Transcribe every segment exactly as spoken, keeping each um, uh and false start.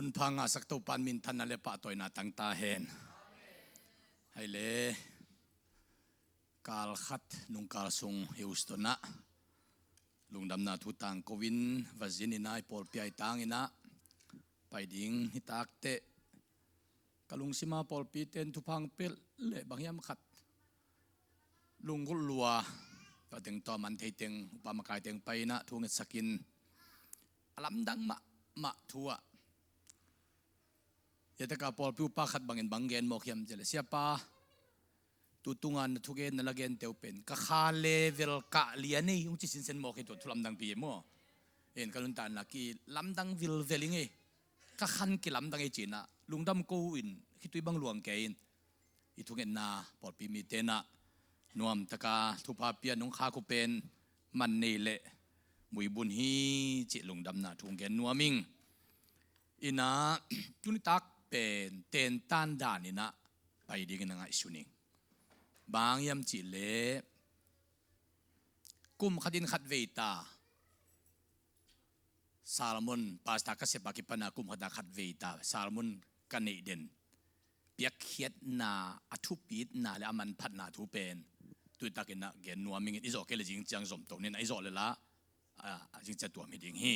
Hun pha ngahsak Topa'n minthanna le pahtawina tang ta hen. Hei le, kal khat nungkal sung Houston ah lungdamna thu tangko in va zin in ah, i pawlpi a i tang in ah pai ding hi tak teh, ka lungsima pawlpi ten thupha hong pia leh bang hiam khat lunggulh lua, tua teng tawh man thei teng, upa makai teng pai in ah thu ngetsak in, a lamdang mahmah thu ah, hiataka pawlpi upa khat bangin bang gen mawk hiam cih leh, "Siapa, tu tunga na thugen na la gente uh pen ka kha level kah lian ei," hong ci sinsen mawk hi. Tua thu lamdang pi hi maw? En, ka nuntakna kilamdang vilvel ing ei, ka khan kilamdang ei ci in ah lungdam ko in, khitui bang luang kei in, i thungetna pawlpi mite in ah nuamtaka thupha pia nong khak uh pen man nei leh muibun hi cih lungdamna thu gen nuam ing. In ah, tuni tak pen tentan dan in ah pai dingin na ngaihsun ing. Bang hiam cih leh, kum khat in khat vei ta sermon, pastor ka sep a kipan a kum khat a khat vei ta sermon ka neih den, piakkhiatna, a thupitna le a manphatna thu pen tuni tak in ah gen nuam ing. I zawh kei leh zing ciang zom to ni in ah, i zawh leh lah, a, a zing ciang tuam hi ding hi.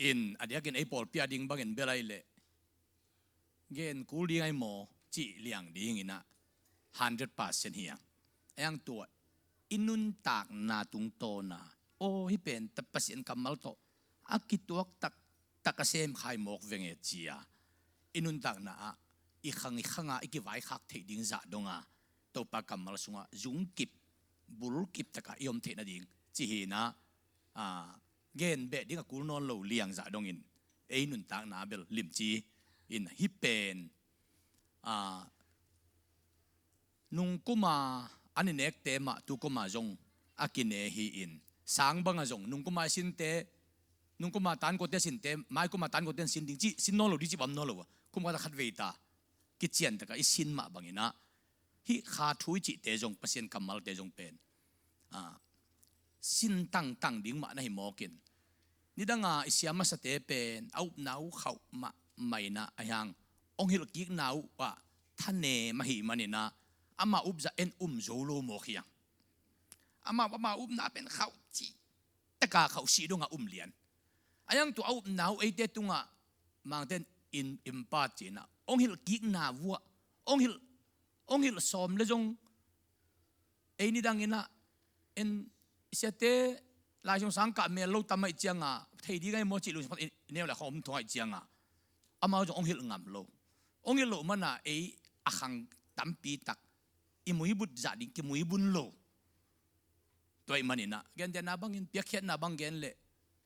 In, a diakin ei pawlpi a ding bangin bel ahih leh, gen kul ding ahi maw cih liang ding in ah, hundred percent hi hang. Ahi hang tua i nuntakna tungtawn a, aw, hih pen ta Pasian kammal tawh a kituak taktak a sem kha hi mawk veng e ci a, i nuntakna ah i khang i khang a i kivaikhak theih ding zah dong a, Topa kammal sungah zungkip, bulkip tak a i om theih nading ci hi in ah, a, gen beh ding a kul nawn lo liang zah dongin ei nuntakna bel limci in, hih pen, a, nungkum a an i nekte mah tu kum a zong a kine hi in, sang bang a zong nungkum a i sinte, nungkum a tankote sinte, maikum a tankote sin ding cih sin nawn lo ding cih bang om nawn lo a, kum khat a khat vei ta kician tak a i sin mah bang in ah, hih kha thu i cihte zong, Pasian kammalte zong pen, a, sin tangtang ding mah na hi mawk in, nidang a i sia masate pen a upna uh khauh mahmah in ah, ahi hang hong hilh kikna uh ah thanem ahih man in ah, amau up zah en um zo lo mawk hi hang. Amau, amau upna pen khauh cih taka khauh sih dong a um lian. Ahi hang tua a upna uh eite tungah Mangte'n in, impart ci in ah, hong hilh kikna uh ah, hong hilh, hong hilh sawm leh zong, ei nidang in ah, en, siate, Lai Siangtho sang kah mel lo tam ahih ciang a, thei ding ahi maw cih lungsim khat i neu leh khawm thong ahih ciang a, amau zong hong hilh ngam lo. Hong hilh loh man a ei a khang tampi tak i muibun zah ding kimuibun lo. Tua ahih man in ah, gentehna bangin, piakkhiatna bang gen leh,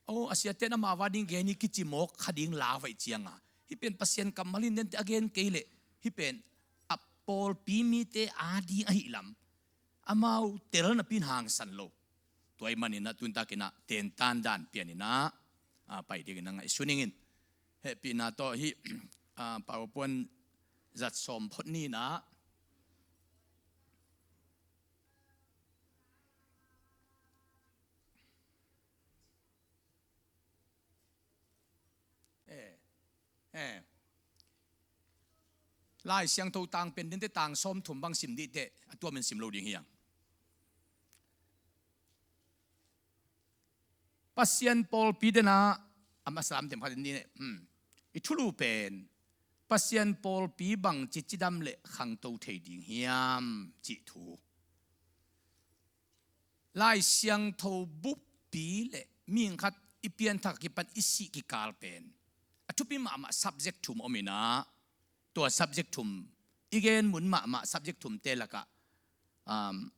aw, a siate'n amau a ding gen hi kici mawk kha ding lau ahih ciang a, hih pen Pasian kammal hi in, nente a gen kei leh, hih pen a pawlpi mite a ding ahih lam amau tel napi in hangsan lo. Tua ahih man in ah, tuni tak in ah tentan dan pian in ah, a, pai dingin na ngaihsun ing in. Hehpihna tawh hih, a, PowerPoint zat sawm phot ni in ah. Eh, eh. Lai Siangtho tang pen dinte tang sawmthum bang sim dih teh, a tuamin sim lo ding hi hang. Pasian pawlpi den a, a masa lam tem khat in dih ne. Hmm. I thulu pen, Pasian pawlpi bangci cidam leh khangto thei ding hiam cih thu. Lai Siangtho buppi leh mihing khat i pianthak kipan i sih kikal pen a thupi mahmah subject thum om in ah, tua subject thum, i gen mun mahmah subject thumte lakah, um,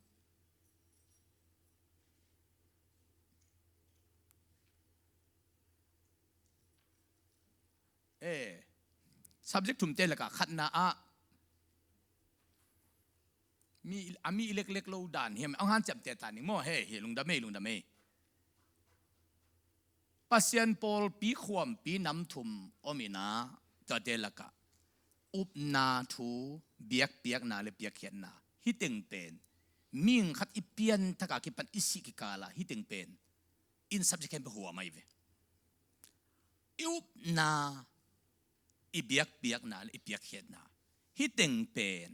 eh, subject thumte lakah khatna ah, mi, a mi i leklek lo dan hiam, hong hanciamteh ta ning maw, he, he, lungdam ei, lungdam ei. Pasian pawlpi khuampi nam thum om in ah, tuate lakah upna thu, biakpiakna leh piakkhiatna, hih teng pen mihing khat i pianthak a kipan i sih kikal ah hih teng pen in subject khempeuh huam ahi ve. I upna, i biakpiakna le i piakkhiatna, hih teng pen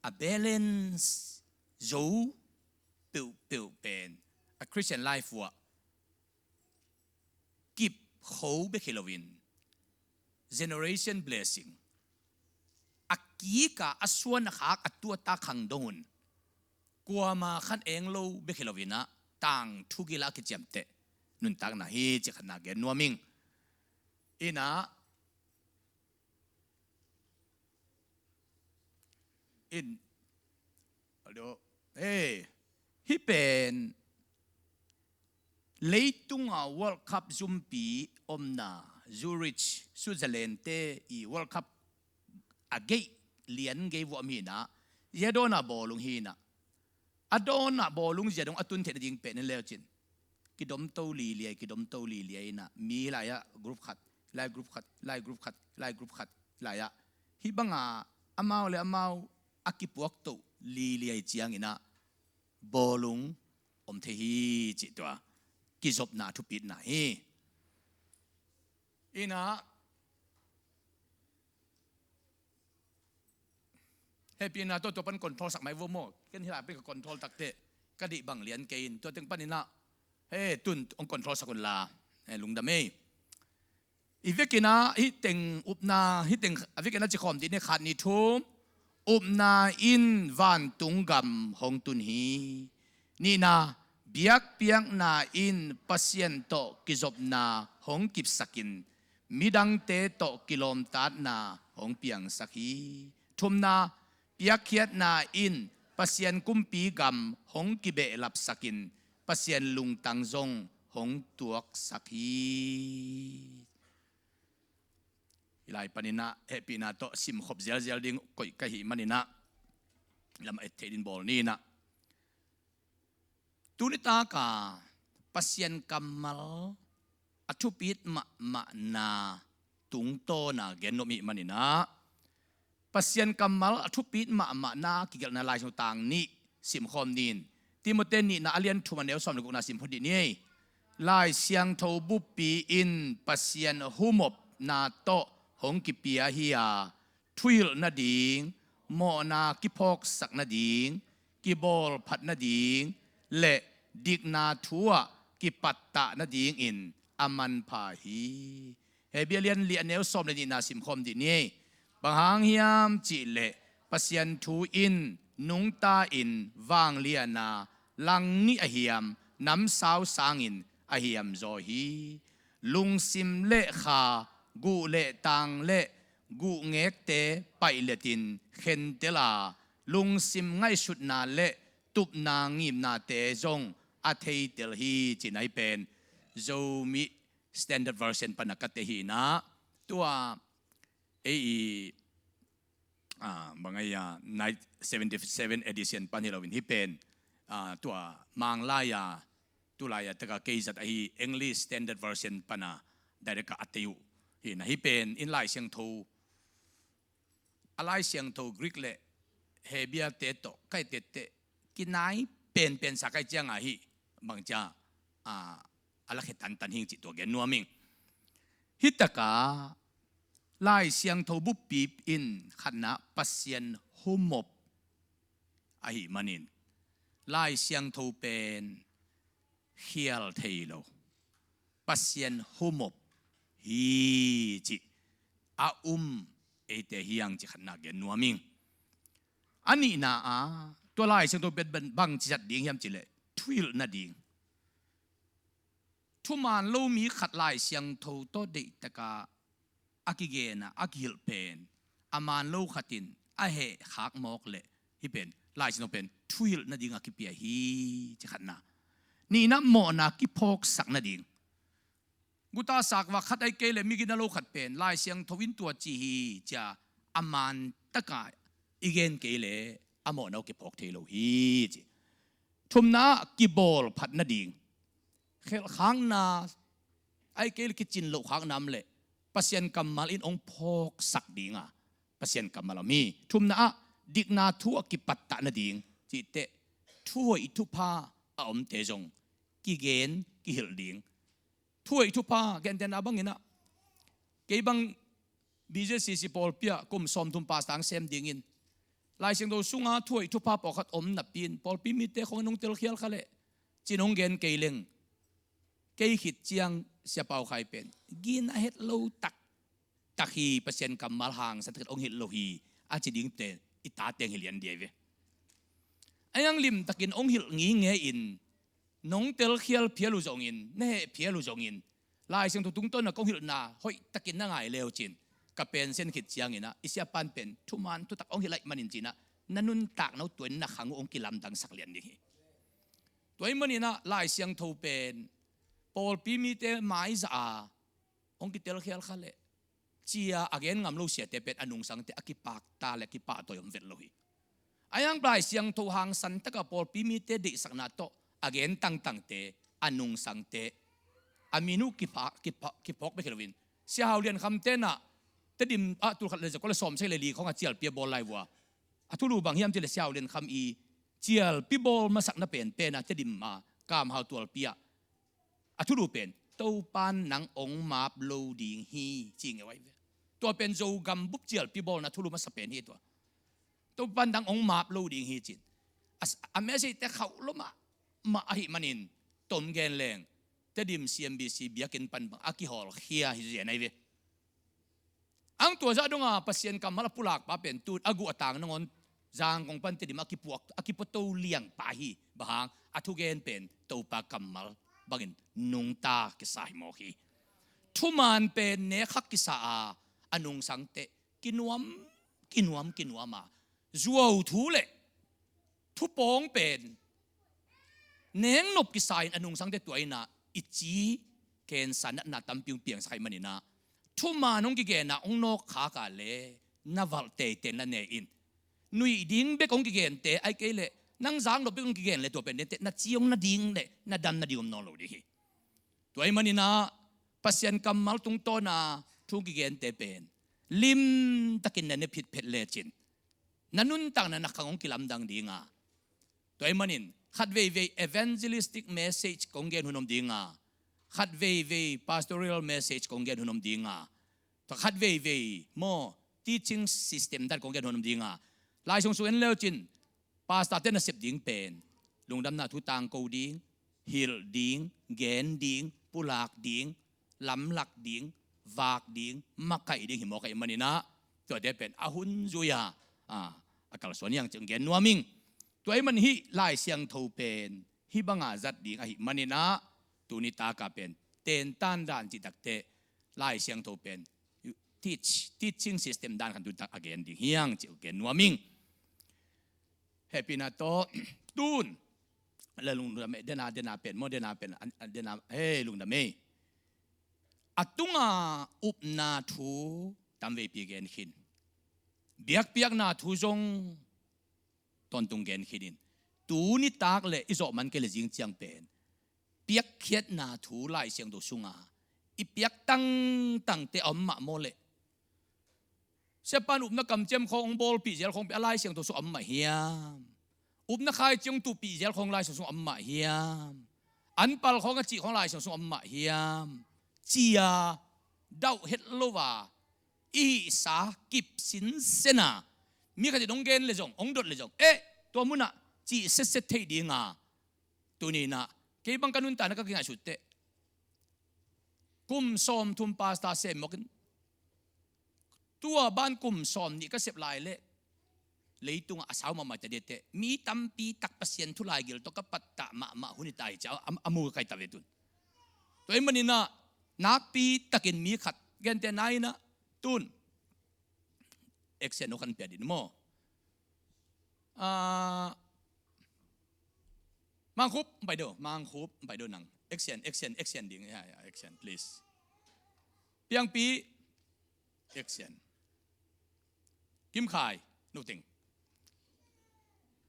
a balance zo peuhpeuh pen a Christian life uah kip kho bek hi loin, generation blessing, a kika a suan a khak a tuata khang dong un, kuama khan eng lo bek hi loin ah, tangthu gila a kiciamteh nuntakna hi ci khatna gen nuam ing. Inah, in, adio, hey, hih pen leitunga World Cup zumpi omna Zurich, Switzerland te i World Cup a gei lian gei vuah mi inah, ziadona bawlung hi inah, a dawnah bawlung zia dong a tun theih nading pen in leucin, kidomto liliai, kidomto liliai inah, mi lai-ah group khat, lai group khat, lai group khat, lai group khat lai-ah, hih banga amau le amau a kipuaktoh liliai cianginah bawlung om thei hi cih tua kizopna thupitna hi. Inah, hehpihna tawh tua pan control sak mai vo maw. Ken hilai pen ka control takteh ka dih bang lian kei in, tua teng paninah, he, tun hong control sak unla, he, lungdam ei. I vekinah hih teng upna, hih teng a vekinah cikhawm dih ni, khat, nih, thum. Upna in vantung gam hong tun hi. Nihna, biakpiakna in Pasian tawh kizopna hong kipsakin midangte tawh kilawmtatna hong piangsak hi. Thumna, piakkhiatna in Pasian kumpi gam hong kibehlapsakin Pasian lungtang zong hong tuaksak hi. Hilai paninah hehpihna tawh simkhop zialzial ding koih ka hih maninah lam a et theih din bawl ninah, tuni taka Pasian kammal a thupit mahmahna tungtawna gen nuam hih maninah, Pasian kammal a thupit mahmahna kigelhna Lai Siangtho tang nih simkhawm nin. Timote nihna a lian thum a neu sawm le gukna simkhawm dih ni ei. Lai Siangtho buppi in Pasian humopna tawh hong kipia hi a, thuhilh nading, mawhna kiphawksak nading, kibawlphat nading le dikna thu-ah kipattah nadingin a manpha hi. Hebru a lian li a neu sawm le nihna simkhawm dih ni. Bang hang hiam cihleh Pasian thu in nungta-in vangliana lang nih a hiam namsau sangin a hiamzaw hi. Lungsim le kha, guh le tang le guhngekte paihletin khentel a, lungsim ngaihsutna le tupna ngimnate zong a theitel hi, cihna hih pen Zomi Standard Version pana ka teh hi inah, tua ei i, ah, bang ai a, nine, seventy seven edition pan hi loin hih pen, ah, tua Manglai a, tulai a taka kei zat ahi English Standard Version pana direct a tei uh hi inah, hih pen in Lai Siangtho, a Lai Siangtho Greek le Hebru te tawh ka et teh kinai penpen sa ka hih ciangah hih bangcia, a, a lakhia tantan hing cih tua gen nuam ing. Hih taka Lai Siangtho buppi in khatna Pasian humop ahih manin Lai Siangtho pen khial thei lo, Pasian humop hi cih a um eite hi hang cih khatna gen nuam ing. A nihna ah tua Lai Siangtho pen bang, bangci zat ding hiam cihleh thuhilh nading. Thuman lo mi khat Lai Siangtho tawh deihtakah a kigen a, a kihilh pen a man lo khat in a heh khak mawk leh hih pen Lai Siangtho pen thuhilh nading a kipia hi, ci khatna. Nihna, mawhna kiphawksak nading. Guta sakvak khat ahih kei leh mi gina lo khat pen Lai Siangtho in tua ci hi cia a man taka i gen kei leh a mawhna uh kiphawk thei lo hi, ci. Thumna, kibawlphat nading. Khelhkhakna ahih kei leh kicin loh khakna om leh Pasian kammal in hong phawksak ding a, Pasian kammal a om hi. Thumna ah dikna thu a kipattah nading, cih teh thuhoih thupha a omte zong kigen kihilh ding. Thuhoih thupha, gentehna bangin ah, kei bang B J C C pawlpi ah kum sawmthum pastor sem dingin Lai Siangtho sunga thuhoih thupha pawlkhat om napi-in pawlpi mite khawng in hong telkhial kha leh cin hong gen kei leng, kei khit ciang Sia Pau Khai pen gina het lo taktak hi, Pasian kammal hangsan takin hong hilh lo hi a ci dingte i tate hi lian ding hi ve. A iang limtakin hong hilh ngingei-in nong telkhial phial uh zongin, na heh phial uh zongin, Lai Siangtho tungtawn a kong hilhna hoih takin na ngai leu cin, ka pension khit ciangin ah i siapan pen thuman thutak hong hilh ahih manin cin ah na nuntakna uh tua in na khang uh hong kilamdangsak lian ding hi. Tua ahih manin ah Lai Siangtho pen pawlpi mite maizah a hong kitelkhial kha leh cia a gen ngam lo siate pen a nungsangte a kipakta le kipahtawi om vet lo hi. A iang Lai Siangtho hangsan taka pawlpi mite deihsakna tawh a gen tangtangte, a nungsangte a min uh kipha, kipha, kiphawk bek hi loin, Sia Hau Lian Kham tenah Tedim ah tulkhat le zakua le sawmsagih le li khawng a cialpi a bawl lai vua. A thulu bang hiam cih leh Sia Hau Lian Kham i cialpi bawl masakna penpen ah Tedim a Kam Hau tualpi ah a thulu pen Topan nang hong map lo ding hi ci ngeu ahi ve. Tua pen Zogam bup cialpi bawlna thulu masa pen hi tua. Topan nang hong map lo ding hi cin. A, a message te khauh lo mahmah ahih manin tom gen leng Tedim C M B C biakinn pan bang a kihawlkhia hi zen ahi ve. Ang tua zah donga Pasian kammal a pulakpa pen tun a guh a tang nangawn Zangkong pan Tedim a kipuak, a kipuato liangpa hi. Bang hang? A thugen pen Topa kammal bangin nungta kisa hi mawk hi. Thuman pen nekhak kisa a, a nungsangte kinuam, kinuam, kinuam a, zuau thu le thupawng pen nengnop kisa in a nungsangte tua in ah i ci kensa natna tampi hong piangsak ahih manin ah thuman hong kigen ah hong nawkkhak a le na valh teitei na ne in, nuih ding bek hong kigente ahih kei leh nang zaknop bek hong kigen le tua pen dente na ci hong na ding le na dam na ding om nawn lo ding hi. Tua ahih manin ah Pasian kammal tungtawn a thu hong kigente pen limtakin na ne phitphet lecin na nuntakna na khang hong kilamdang ding a, tua ahih manin khat veivei evangelistic message kong gen hun om ding a, khat veivei pastoral message kong gen hun om ding a, tua khat veivei maw teaching system dan kong gen hun om ding a, Lai Siangtho sung en leu cin pastor te nasep ding pen lungdamna thu tangko ding, hilh ding, gen ding, pulak ding, lamlak ding, vak ding, makaih ding hi mawk ahih manin ah tuate pen a hun zui a, a, a kalsuan hi hang cih gen nuam ing. Tua ahih manin hih Lai Siangtho pen hih banga zat ding ahih manin ah tuni taka pen tentan dan cih takteh Lai Siangtho pen teach, teaching system dan khan tuni tak a gen ding hi hang cih gen nuam ing. Hehpihna tawh tun la lungdam ei, dena, dena pen maw, dena pen, an, an, dena, hei, lungdam ei. A tunga upna thu tamveipi gen khin, biakpiakna thu zong tawntung gen khin in, tuni tak le i zawh man kei le zing ciang pen piakkhiatna thu Lai Siangtho sunga i piak tangtangte a om mah maw leh? Siapan upna kamciam khawng hong bawlpih zel khawng pen a Lai Siangtho sung a om mah hiam? Upna khaici hong tuhpih zel khawng Lai Siangtho sung a om mah hiam? Anpal khawng a cih khawng Lai Siangtho sung a om mah hiam? Cia dauh het lo a i hihsa kip sinsen a, mi khat in hong gen le zong, hong dot le zong, eh, tua munah cih setset thei ding a, tuni in ah kei bang ka nuntakna ka kingaihsut teh kum sawmthum pastor sem mawk in, tua ban kum sawmnih ka sep lai leh leitungah a sau mahmah ta dih teh, mi tampi tak Pasian thu laigil tawh ka pattah mahmah hun hi ta hi ci a, a, a mu ka kai ta ve tun. Tua ahih manin ah nakpi takin mi khat gente nai in ah tun action hong kan pia dih maw? Ah, Mangkhup, pai do, Mangkhup, pai do nang. Action, action, action ding. Ya, ya, action, please. Piangpi, action. Kim Khai, no ting.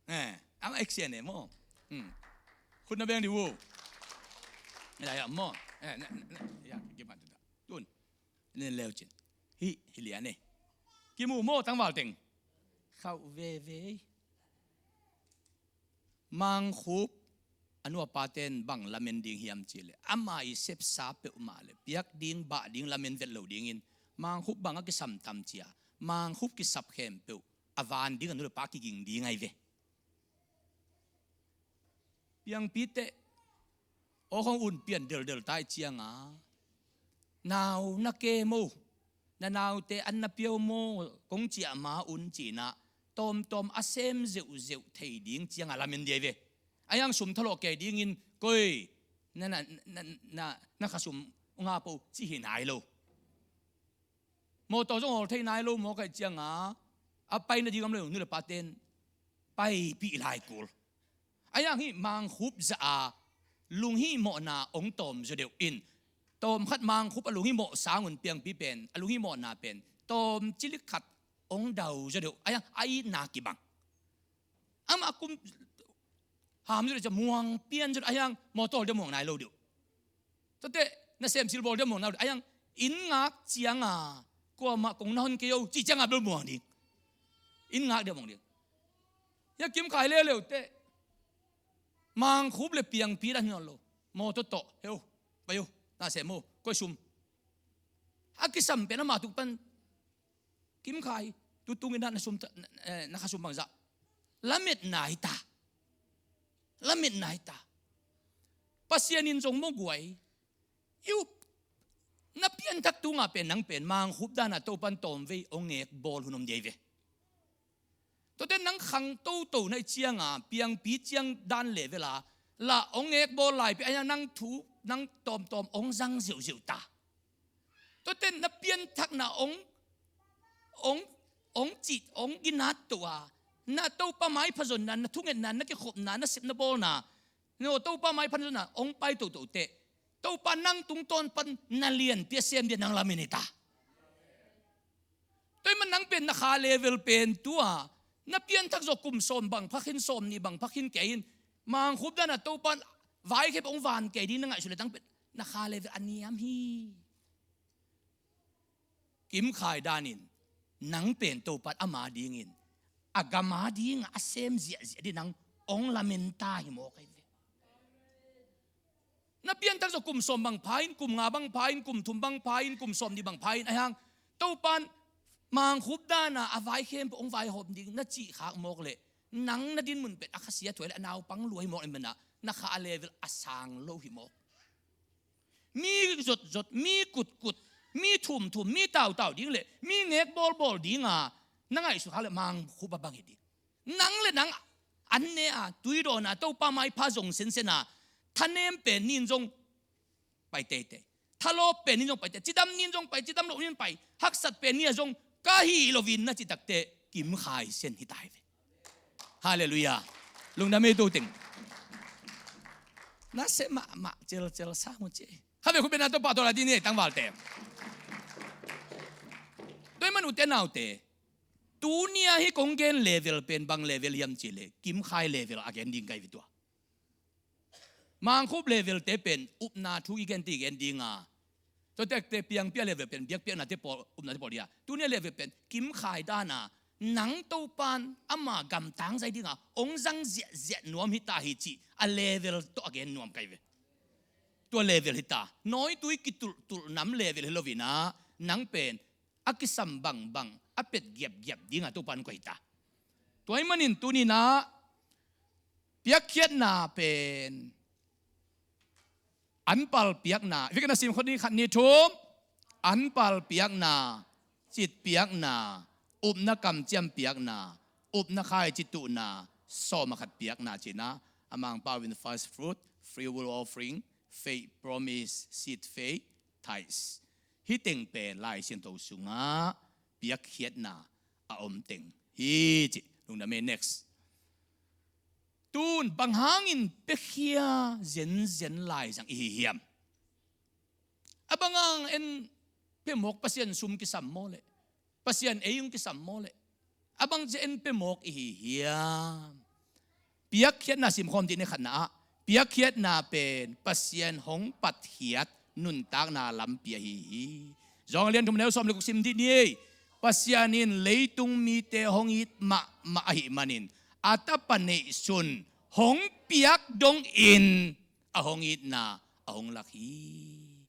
Eh, ang action eh, maw. Hmm. Khut na beng dih uh. Ya, ya, maw. Eh, na, na, na, ya, Kim Khai, tun. Nen leu cin. Hi, hi lian eh. Kim uh maw, tangval teng. Khauh veve. Mangkhup a nu a paten bang lamen ding hiam cih leh, ama i sepsa peuhmah leh piak ding, bah ding, lamen vet lo dingin Mangkhup bang a kisam tam cia, Mangkhup kisap khempeuh a van ding a nu le pa kiging ding ahi ve. Piangpite aw khong un pian deldel tai cianga, nau na ke mo, na naute an na piau mo, kong ciah ma un cinah tawmtawm a sem zeuhzeuh thei ding cianga lamen dia ve. A yang sum thalawh kei dingin koi na, na, na, na, na khasum unga po ci hi nai lo. Mawtaw zong hawl thei nai lo maw kai cianga a pai nading om lo, nu le paten paipih lai kul. A yang hih Mangkhup zah a lunghihmawhna ong tawm zaw deuh in, tawm khat Mangkhup a lunghihmawh sangun Piangpi pen a lunghihmawhna pen tawm cilik khat ong dau zaw deuh. A yang a itna kibang. Amah kum ham zaw deuh cia muang pian zaw deuh. A yang mawtaw dia muang nai lo deuh. Tate nasem silbawl dia muang nai lo deuh. A yang inn ngak cianga kuamah kong na hon kei o ci cianga bel muang ding. Inn ngak dia muang ding. Hia Kim Khai leleu teh Mangkhup le Piangpi dan hi nawn lo. Mawtaw tawh heu pai o, nasem o, koi sum. A kisam pen ama tuk pan Kim Khai, tutung in na sum, na, eh, na khasum bangzah lametna hi ta. Lametna hi ta. Pasian in zong maw guai, i up na pianthak tunga pen nang pen Mangkhup dana Topan tawmvei ong ngek bawl hun om dia hi ve. Tuate nang khang toto na i cianga Piangpi ciang dan levela la ong ngek bawl lai pi a nang thu nang tawmtawm ong zang zeuhzeuh ta. Tuate na pianthakna ong, ong, ong cih, ong ginat to a, na Topa maipha zonna, na thungetna, na kikhopna, na sepna bawlna, no Topa maipha zonna ong pai toto teh Topa nang tungtawn pan na lianpi a sem dia nang lamin hi ta. Tua hi man nang pen na kha level pen tua na pianthak zawh kum sawm bang phakhin, sawm nih bang phakhin kei in Mangkhup dana Topa vai khep ong van kei ding na ngaihsut le tang pen na kha level a niam hi. Kim Khai danin nang pen Topan ama dingin a gam a dinga a sem ziahziah ding nang ong lamen ta hi maw kai ve. Na pianthak zawh kum sawm bang pha in, kum nga bang pha in, kum thum bang pha in, kum sawm nih bang pha in, a hang Topan Mangkhup dana a vai khempeuh ong vaihawm ding na cih khak mawk leh nang na dinmun pen a khasia thuai le a naupang lua hi mawk in mana na kha a level a sang lo hi mawk. Mi zotzot, mi kutkut, mi thumthum, mi tautau ding le mi ngek bawlbawl dinga na ngaihsut khak le Mangkhup a bang hi ding. Nang le nang an ne a tuidawna Topa maipha zong sensena thanem pen nin zong pai teitei, thalawp pen nin zong pai teitei, cidam nin zong pai, cidam loh nin pai, haksat pen nia zong ka hi lovin na citakte Kim Khai Sen hi tai ve. Halleluiah. Lungdam ei tu ting. Na seh mahmah celcel sang uh ci. Kha ve khut bena Topa tawh la ding ni ei tangvalte. Tua hi man ute naute, tunia hi kong gen level pen bang level hiam cih leh Kim Khai level a gen ding kai ve tua. Mangkhup level te pen upna thu i gen ti gen dinga, tua tekte Piangpi a level pen biakpiakna te pawl, upna te pawl dia. Tunia level pen Kim Khai dana nang Topan ama gamtang zai dinga ong zang ziahziah nuam hi ta hi cih a level tawh a gen nuam kai ve. Tua level hi ta. Nawitui kitulhtulh nam level hi lovina nang pen a kisam bangbang a pet giapgiap dinga Topan koi ta. Tua hi manin tuninah piakkhiatna pen anpal piakna, i vekin a sim khot ni khat ni thum, anpal piakna, cit piakna, upna kamciam piakna, upna khaici tuhna, sawm a khat piakna cinah a Mangpau in first fruit, free will offering, faith promise, seed faith, tithes. Hih teng pen Lai Siangtho sungah piakkhiatna a om teng hi ci. Lungdam ei. Next. Tun bang hangin piakhia zenzen lai zang i hi hiam? A bang hang en pia mawk, Pasian sum kisam maw leh, Pasian ei ung kisam maw leh, a bang zia en pia mawk i hi hiam? Piakkhiatna simkhawm dih ni khatna ah, piakkhiatna pen Pasian hong patkhiat nuntakna lampi ahi hi. Johan lian thum neu sawm le guk sim dih ni ei. Pasian in leitung mite hong it mahmah ahih manin a tapa neihsun hong piak dongin a hong itna a hong lak hi.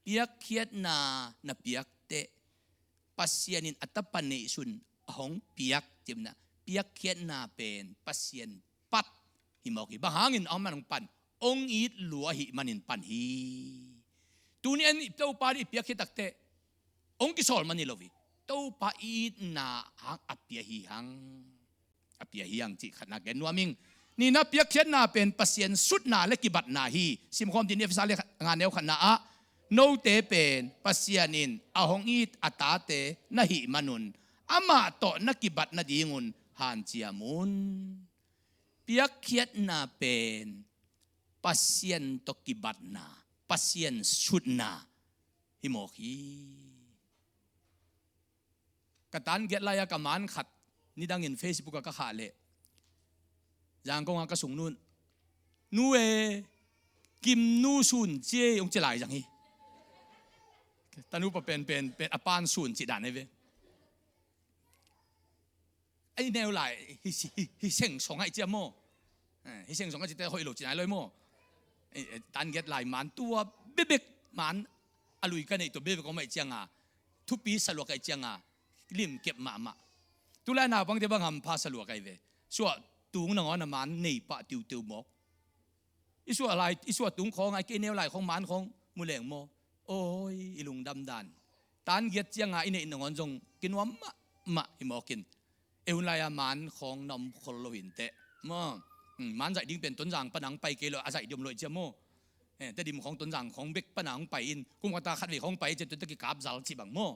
Piakkhiatna na piak teh, Pasian in a tapa neihsun a hong piak, cimna, piakkhiatna pen Pasian pat hi mawk hi. Bang hangin a hong man hong pan, hong it lua ahih manin pan hi. Tuni-in Topa nih i piakkhiat takteh hong kisawl man hi lo hi. Topa itna hang a pia hi hang. A pia hi hang cih khatna gen nuam ing. Nihna, piakkhiatna pen Pasian sutna le kibatna hi. Simkhawm dih ni, Efesa le nga neu khatna ah, note pen Pasian in a hong it a tate na hih manun, amah tawh na kibat nadingun hanciam un. Piakkhiatna pen Pasian tawh kibatna, Pasian sutna hi mawk hi. Ka tan giat lai-a ka man khat nidangin Facebook ah ka khah leh, Zangkong ah ka sungnu in, "Nu e, Kim nu sun ci e," hong ci lai zang hi. Tanu pa pen, pen, pen a pan sun ci dan hi ve. Ei neu lai, hi, hi, hi seng song ai cia maw. Eh, hi seng song ai cia te hoih lo ci nai lo maw. Eh, eh, tan giat lai man tua bekbek man a lui ka neih tua bekbek om ai cianga, thupi sa lua ka ai cianga, lim kep mahmah. Tulai naupangte bang hampha sa lua ka ai ve. Suah tung nangawn a man nei pah tiuteu mawk. I suah lai, i suah tung khawng, a kei neu lai khawng, man khawng mu leng maw. Oi, i lungdam dan. Tan giat cianga i neih nangawn zong kinuam mahmah hi mawk in. Ei hun lai-a man khawng na om khol lo hi inteh maw. Hmm, man zaih ding pen Tonzang pan hong pai kei lo, a zaih ding om lo hi cia maw. Eh, Tedim khawng Tonzang khawng bek pan hong pai in, kum khat a khatvei khawng pai cia, tua tawh kikap zal cih bang maw.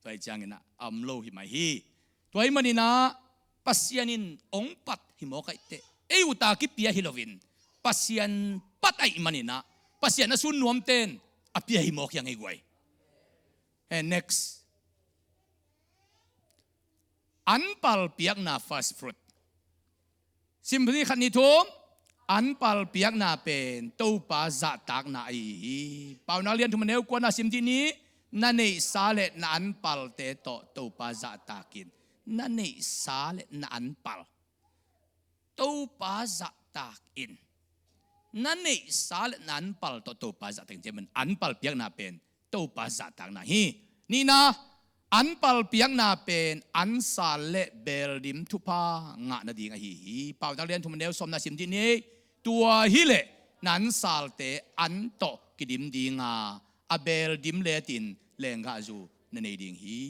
Tua hi ciangin ah a om lo hi mai hi. Tua ahih manin ah Pasian in hong pat hi mawk ai teh, ei ut a kipia hi loin, Pasian pat ahih manin ah, Pasian a sun nuamte in a pia hi mawk hi hang ei guai. Eh, next. Anpal piakna, first fruit. Sim ni, khat, nih, thum. Anpal piakna pen Topa zahtakna ahi hi. Paunak lian thum, a neu kuana sim dih ni. Na neihsa le na anpalte tawh Topa zahtak in. Na neihsa le na anpal Topa zahtak in. Na neihsa le na anpal tawh Topa zahtak in. Cia man anpal piakna pen Topa zahtakna hi. Nihna, anpal piakna pen ansal le beldim thupha ngah nading ahi hi. Paunak lian thum, a neu sawmna sim dih ni. Tua hileh na ansalte an tawh kidim dinga, a beldim letin lenggahzu na nei ding hi.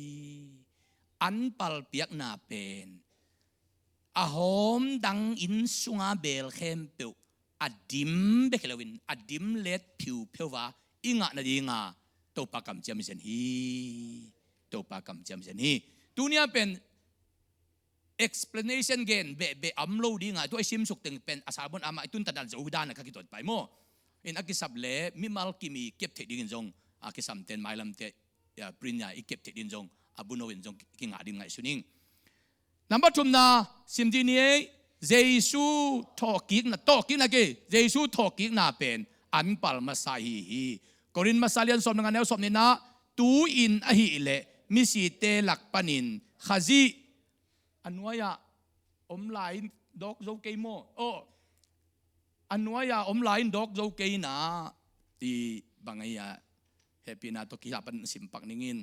Anpal piakna pen a hawm dang inn sunga beel khempeuh a dim bek hi loin, a dim let phiupheuh a i ngah nadinga Topa kamciam hi zen hi. Topa kamciam hi zen hi. Tuni-a pen explanation gen behbeh a om lo dinga, tua i simsuk teng pen a sermon amah i tuntat dan zo dan a ka kituat pai maw. In a kisap le mimal kim i kep theih dingin zong, a kisamten mailamte, ya, print ya i kep theih dingin zong, a buno in zong kingah ding ngaihsun ing. Number thumna, sim dih ni ei, Jesu thawhkikna, thawhkikna kei, Jesu thawhkikna pen anpal masa ahi hi. Korin masa lian sawm le nga, neu sawm nihna, tu-in ahih leh misite lak panin Khazih, a nuai-ah om lai-in dawk zo kei maw? Aw, a nuai-ah om lai-in dawk zo kei na, ti bang ahi a, hehpihna tawh kizah pan simpak ning in.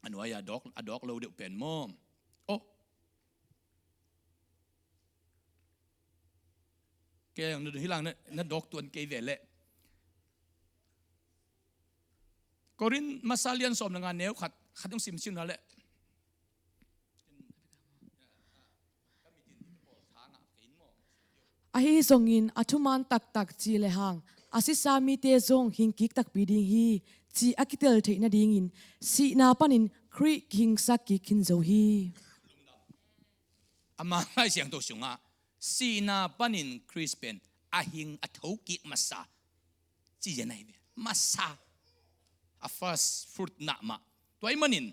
A nuai-ah dawk, a dawk lo deuh pen maw? Aw. Kei ang na dun hi lang na, na dawk tuan kei ve leh. Korin masa lian sawm le nga, neu khat, khat hong simsim na leh. Ahi zongin a thuman taktak ci lehang, a sisa mite zong hing kik takpi ding hi, ci a kitel theih nadingin, sihna panin Khrih kihingsak kik khin zo hi. Ama Lai Siangtho sungah sihna panin Khrih pen a hing, a thokik masa, ci zen ahi ve. Masa, a first fruit na mah. Tua ahih manin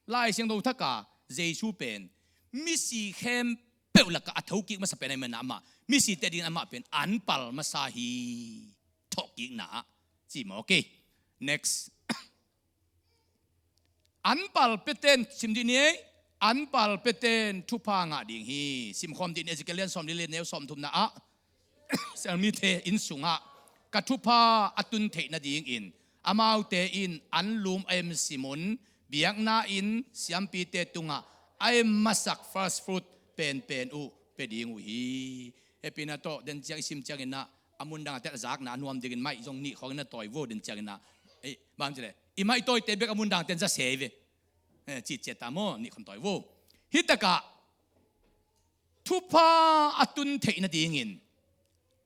Lai Siangtho thak a Jesu pen misi khempeuh lakah a thokik masa pen ahih manin amah, misite dingin amah pen anpal masa hi. Thawhkikna ah ci mawk ei. Next. Anpal piaten, sim dih ni ei, anpal piaten thupha ngah ding hi. Simkhawm dih ni, Ezekiel lian sawm le li, neu sawm thumna ah, Israel mite inn sungah ka thupha a tun theih nadingin Amaute in anlum a em simun biakna inn siampite tungah a em masak first fruit penpen uh pia ding uh hi. Hehpihna tawh den ciang i sim cianginah a mundang a ten a zakna a nuam dingin maih zong nih khawngin a tawi vo den cianginah. Ei, bang cileh i maih tawite bek a mundang ten za sei ve. Eh, citciat ta maw, nih khawng tawi vo. Hitakah thupha a tun theih nadingin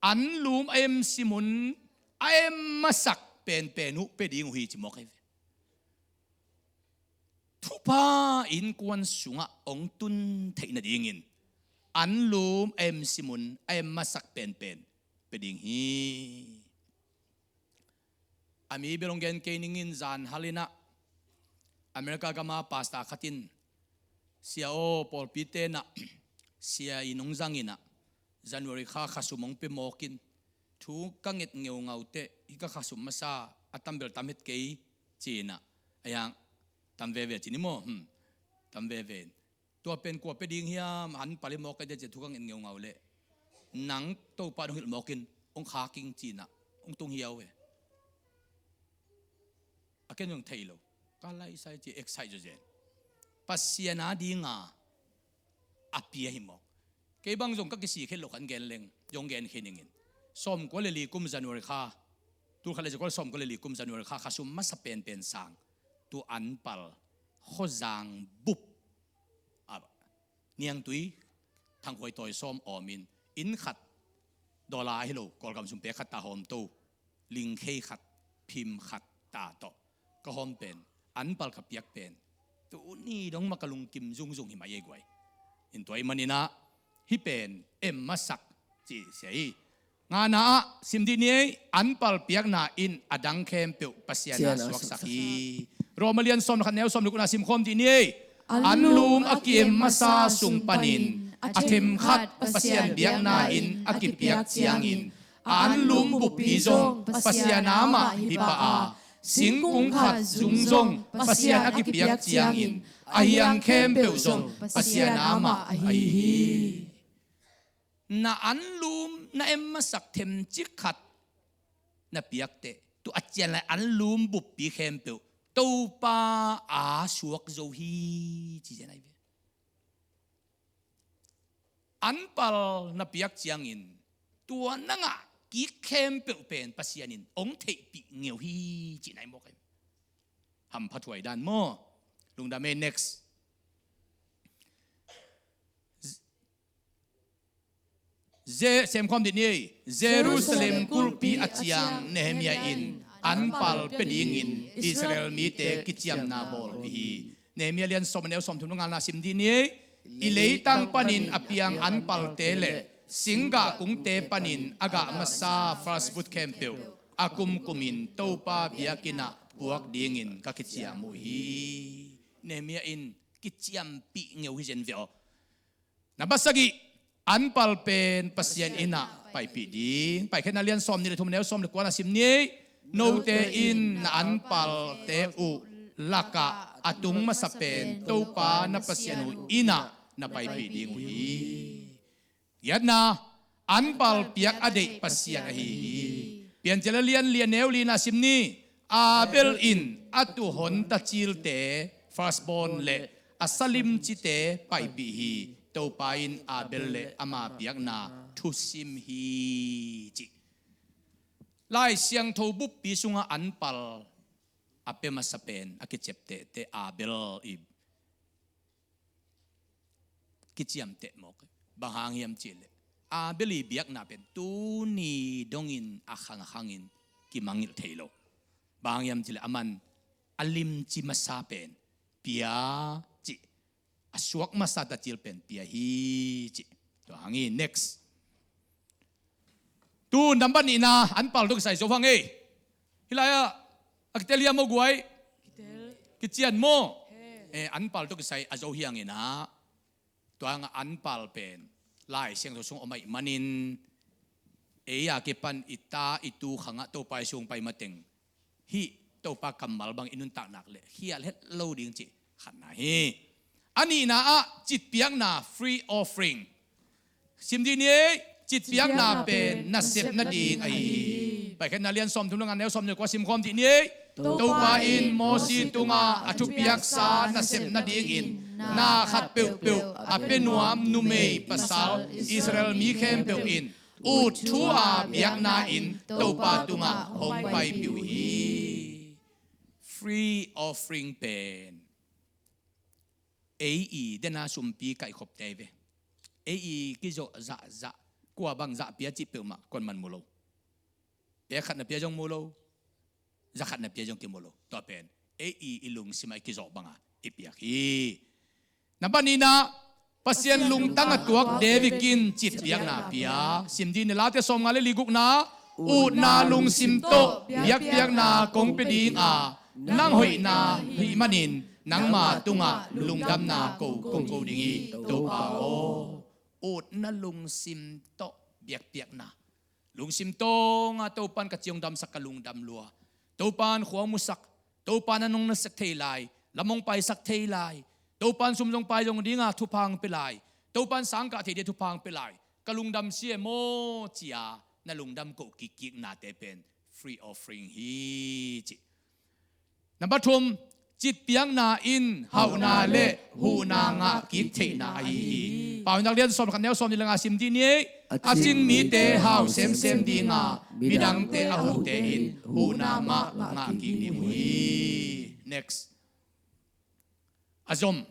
anlum a em simun a em masak penpen uh pia ding uh hi ci mawk ahi ve. Thupha innkuan sungah hong tun theih nadingin anlum a em simun a em masak penpen pia ding hi. A mi bel hong gen kei ningin zan halinah America gama pastor khatin sia aw pawlpi tenah sia in hong zanginah January kha khasum hong pia mawkin thu ka nget ngeungau teh i ka khasum masa a tam bel tam het kei cinah a hiang tam veve cini maw, hmm, tam veve in tua pen kua pia ding hiam an pal i mawk ka dia cia thu ka nget ngeungau leh nang Topa dong hilh mawkin hong khaking cinah hong tung hiau ve. A ken zong thei lo ka laisai ci excite zawzen Pasian a dinga a pia hi mawk. Kei bang zong ka kisik het lo khan gen leng zong gen khe ningin sawmkua le li kum January kha tulkhat le zakua le sawmkua le li kum January kha khasum masa penpen sang tu an pal khozang bup a niangtui thangkhuai tawi sawm awmin inn khat dollar ahi lo Kawlgam sum pek khat ta hawm to lingkhei khat phim khat ta tawh ka hawm pen an pal ka piak pen tuni dong mah ka lungkim zungzung hi mah ei guai. In tua ih maninah hih pen em masak ci sia hi. Ngana ah sim dih ni ei. An pal piakna in a dang khempeuh Pasian a suaksak hi. Roma lian sawm le khat neu sawm le kuana simkhawm dih ni ei. Anlum a ki-em masa sung panin a themkhat Pasian biakna in a kipiak ciangin a anlum buppi zong Pasian a mah hi pah a singkung khat zung zong Pasian a kipiak ciangin a hiang khempeuh zong Pasian a mah ahi hi. Na anlum na em masak themcik khat na piakteh tu a cian lai anlum buppi khempeuh Topa a suak zo hi ci cian ahi ve. An pal na piak ciangin tua na ngah kik khempeuh pen Pasian in ong theihpih ngeu hi ci nai mawk ahi. Hampha thuai dan maw? Lungdam ei. Next. Semkhawm dih ni ei. Jerusalem kulhpi a ciang Nehemiah in an pal pia dingin Israel mite kiciamna bawl hi. Nehemiah lian sawm a neu sawm thum nungalna sim dih ni ei. I leitang panin a piang an palte le singgah kungte panin a gah masa first fruit khempeuh a kumkumin Topa biakinn ah puak dingin ka kiciam uh hi. Nehemiah in kiciampih ngeu hi zen ve aw. Na basagih an pal pen Pasian inn ah paipih ding. Paikhiatna lian sawm nih le thum a neu sawm le kuana sim ni ei. Note in na an palte uh lakah a tung masa pen Topa na Pasian uh inn ah na paipih ding uh hi. Giatna an pal piak a deih Pasian ahi hi. Piancil a lian li a neu lina sim ni. Abel in a tuhon tacilte firstborn le a salimcite paipih hi. Topa in Abel le ama piakna thusim hi ci. Lai Siangtho buppi sungah an pal a pia masa pen a kiciaptehte Abel i kiciamteh mawk. Bang hang hiam cihleh Abel i biakna pen tuni dongin a khang a khangin kimangngilh thei lo. Bang hang hiam cihleh aman a limci masa pen pia cih a suak masa tacil pen pia hi cih. Tua hang hi. Next. Tu nambat nihna an pal tawh kisai zo hang ei. Hih lai-ah a kitel hiam aw guai? Kician maw? Eh, an pal tawh kisai a zo hianginah tua hangah an pal pen Lai Siangtho sung om aih manin ei a kipan i ta i tu khangah Topa i sung pai mateng hih Topa kammal bang i nuntak nak le khial het lo ding cih khatna hi. A nihna ah citpiakna, free offering. Sim dih ni ei. Citpiakna pen nasep nading ahi hi. Paikhiatna lian sawm thum le nga neu sawm le kua simkhawm dih ni ei. Topa in Mosi tungah a thupiaksa nasep nadingin na khat peuhpeuh a pia nuam numei pasal Israel mi khempeuh in ut thu a biakna-in Topa tungah hong paipih uh hi. Free offering pen ei i dena sumpi kaihkhopte hi ve. Ei i kizawh zahzah, kua bang zah pia cih peuhmah kon man mu lo. Pia khat na pia zong mu lo, za khat na pia zong kimu lo. Tua pen ei i i lungsim a i kizawh banga i piak hi. Nambat nihna, Pasian lungtang a tuak David in citpiakna pia. Sim dih ni, Late sawmnga le li, gukna, utna lungsim tawh biakpiakna kong pia dinga, nang hoihna hih manin nangma tungah lungdamna ko kong ko ding hi, Topa aw. Utna lungsim tawh biakpiakna. Lungsim tawnga Topan ka ci hong damsak, ka lungdam lua. Topan khua hong musak, Topan an hong nasak thei lai, lam hong paisak thei lai, Topan sum zong pai zong dinga thupha hong pia lai, Topan sangkah thei dia thupha hong pia lai, ka lungdam sia maw cia na lungdam koh kikkiknate pen free offering hi ci. Nambat thum, citpiakna in hauhna le huhna ngah kik theihna ahi hi. Paunak lian sawm khat neu sawm ni le nga sim dih ni. A cing mite hau semsem dinga, midangte a huhte in huhna mah ngah kik ding uh hi. Next. A zom.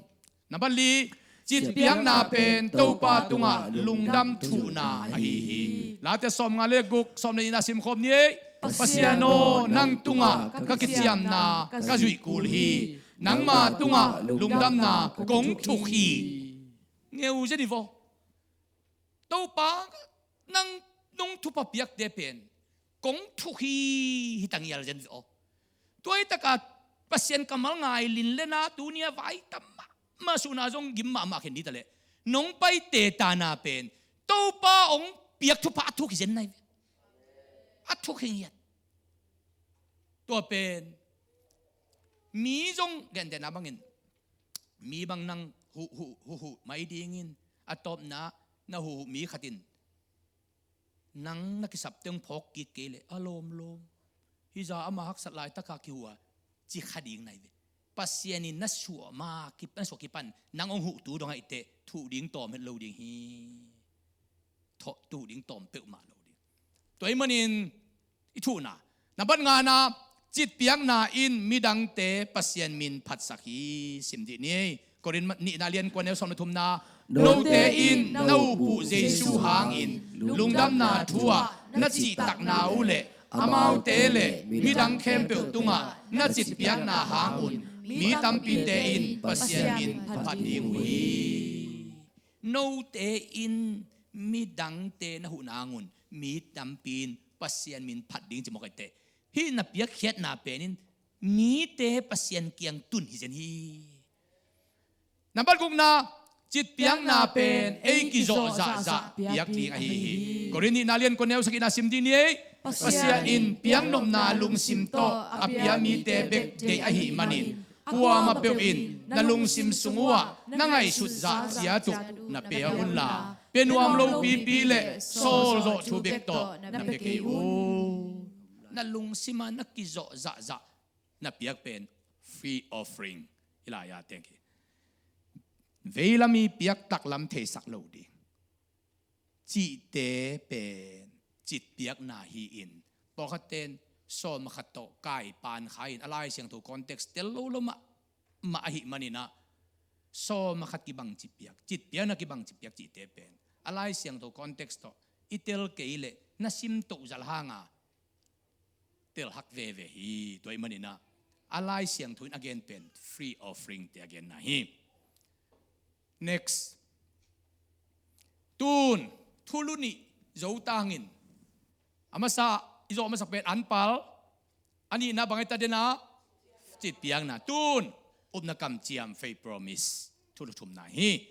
Nambat li, citpiakna pen Topa tungah lungdam thuhna ahi hi. Late sawmnga le guk, sawm le nihna simkhawm ni ei. Pasian aw, nang tungah ka kiciamna ka zuih kul hi. Nangma tungah lungdamna kong thuk hi. Ngeu zen hi vaw. Topa, nang nong thupha piakte pen kong thuk hi, hi tangial zen ve aw. Tua hi taka Pasian kammal ngai lin le na tunia vai tam mahmah, suhna zong gim mahmah khen dih ta leh, nong paite tana pen Topa hong piak thupha a thuk hi zen nai ve. A thuk hi ngiat. Tua pen mi zong gentehna bangin mi bang nang huhhuh huhhuh mai dingin, a tawpna na huhhuh mi khatin nang na kisap teng phawk kik kei leh a lawmlawm, hih za ama haksat laitaka kihua ci kha ding nai ve. Pasian in na suah ma, na suah kipan nang hong huhtu dong ahih teh thuh ding tawm het lo ding hi. Thuh ding tawm peuhmah lo ding. Tua ahih manin i thuhna. Nambat ngana, citpiakna in midangte Pasian min phatsak hi. Sim dih ni. Korin nihna lian kua neu sawm le thumna. Note in na upna Jesu hangin lungdamna thu-ah na cihtakna uh le amaute le midang khempeuh tungah na citpiakna hangun mi tampite in Pasian min phat ding uh hi. Note in midangte na huhna hangun mi tampi in Pasian min phat ding ci mawk ahih teh, hih na piakkhiatna pen in mite Pasian kiang tun hi zen hi. Nambat gukna, citpiakna pen ei kizawh zahzah piak ding ahi hi. Korin nihna lian kua neu sagihna sim dih ni ei. Pasian in piaknopna lungsim tawh a pia mite bek deih ahih manin, kuamah peuh in na lungsim sung uhah na ngaihsut zah ciat uh na pia unla, pia nuam lopipi le sawlzawh thu bek tawh na pia kei uh. Na lungsim ah na kizawh zahzah na piak pen free offering. I lai-a teng hi. Veilam i piak, taklam theisak lo ding cihte pen citpiakna hi-in, pawlkhatte in sawm khat tawh kai pan kha-in a Lai Siangtho context tel lo lo mahmah ahih manin ah, sawm khat kibang citpiak, citpiakna kibang citpiak cihte pen a Lai Siangtho context tawh i tel kei leh na sim toh zal hanga telhak veve hi. Tua ahih manin ah a Lai Siangtho in a gen pen free offering te a genna hi. Next. Tun thulu nih zo tangin, a masa i zawh masak pen anpal, a nihna bang hi ta den ah, citpiakna. Tun upna kamciam, faith promise, thulu thumna hi.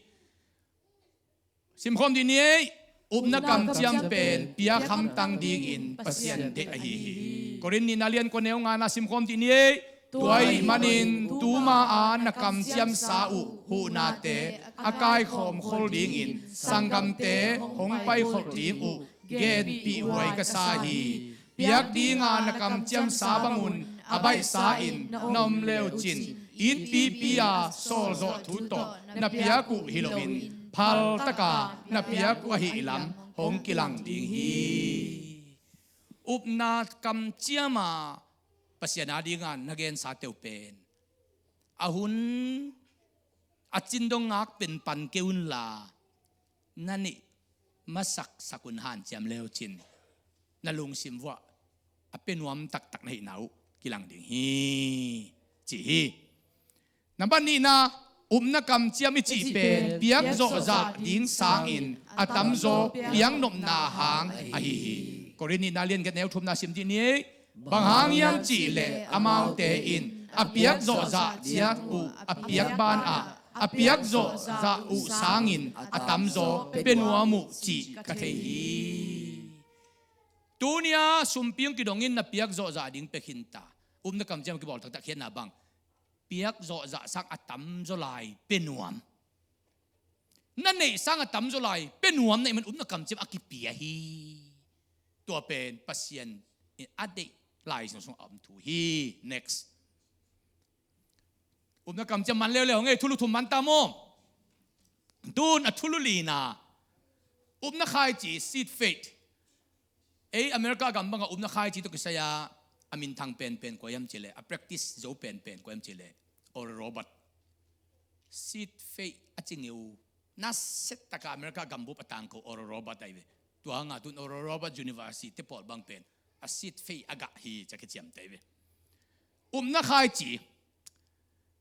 Simkhawm dih ni ei. Upna kamciam pen piak hamtang dingin Pasian deih ahi hi. Korin nihna lian kua neu ngana simkhawm dih ni ei. Tua ahih manin tuma a na kamciamsa uh huhnate a kaikhawm khol dingin sanggamte hong paikholh ding uh genpih huai ka sa hi. Piak dinga na kamciamsa bangun a baihsa in na om leucin, itpipi a sawlzawh thu tawh na piak uh hi loin, phaltaka na piak uh ahih lam hong kilang ding hi. Upna kamciama Pasian a dinga na gensa teu pen a hun a cin dong ngak pen pan kei unla, na neih masaksak un hanciam leucin, na lungsim vuah a pia nuam taktak na hihna uh kilang ding hi, ci hi. Nambat nihna, upna kamciam i cih pen piak zawhzah ding sangin a tamzaw piaknopna hang ahi hi. Korin nihna lian giat neu thumna sim dih ni. Bang hang hiam cihleh amaute in a piak zawhzah ciat uh a piak banah a piak zawhzah uh sangin a tamzaw pia nuam uh cih ka thei hi. Tunia sumpi hong kidongin na piak zawhzah ding pia khinta. Upna kamciam kibawl taktak khiatna bang, piak zawhzah sang a tamzaw lai pia nuam. Na neih sang a tamzaw lai pia nuam na hih man upna kamciam a kipia hi. Tua pen Pasian in a deih lai sungsung a om thu hi. Next. Upna kamciam man leuleu hong ei, thulu thum man ta maw? Tun a thulu lina, upna khaici, seed faith. Ei America gam banga upna khaici tawh kisai-a a minthang penpen kua hiam cihleh, a practice zo penpen kua hiam cihleh, Oral Robert. Seed faith a ci ngeu. Naset taka America gambup a tangko Oral Robert ahi ve. Tua hanga tun Oral Robert University te pawl bang pen a seed faith a gah hi ci-a kiciamteh ahi ve. Upna khaici.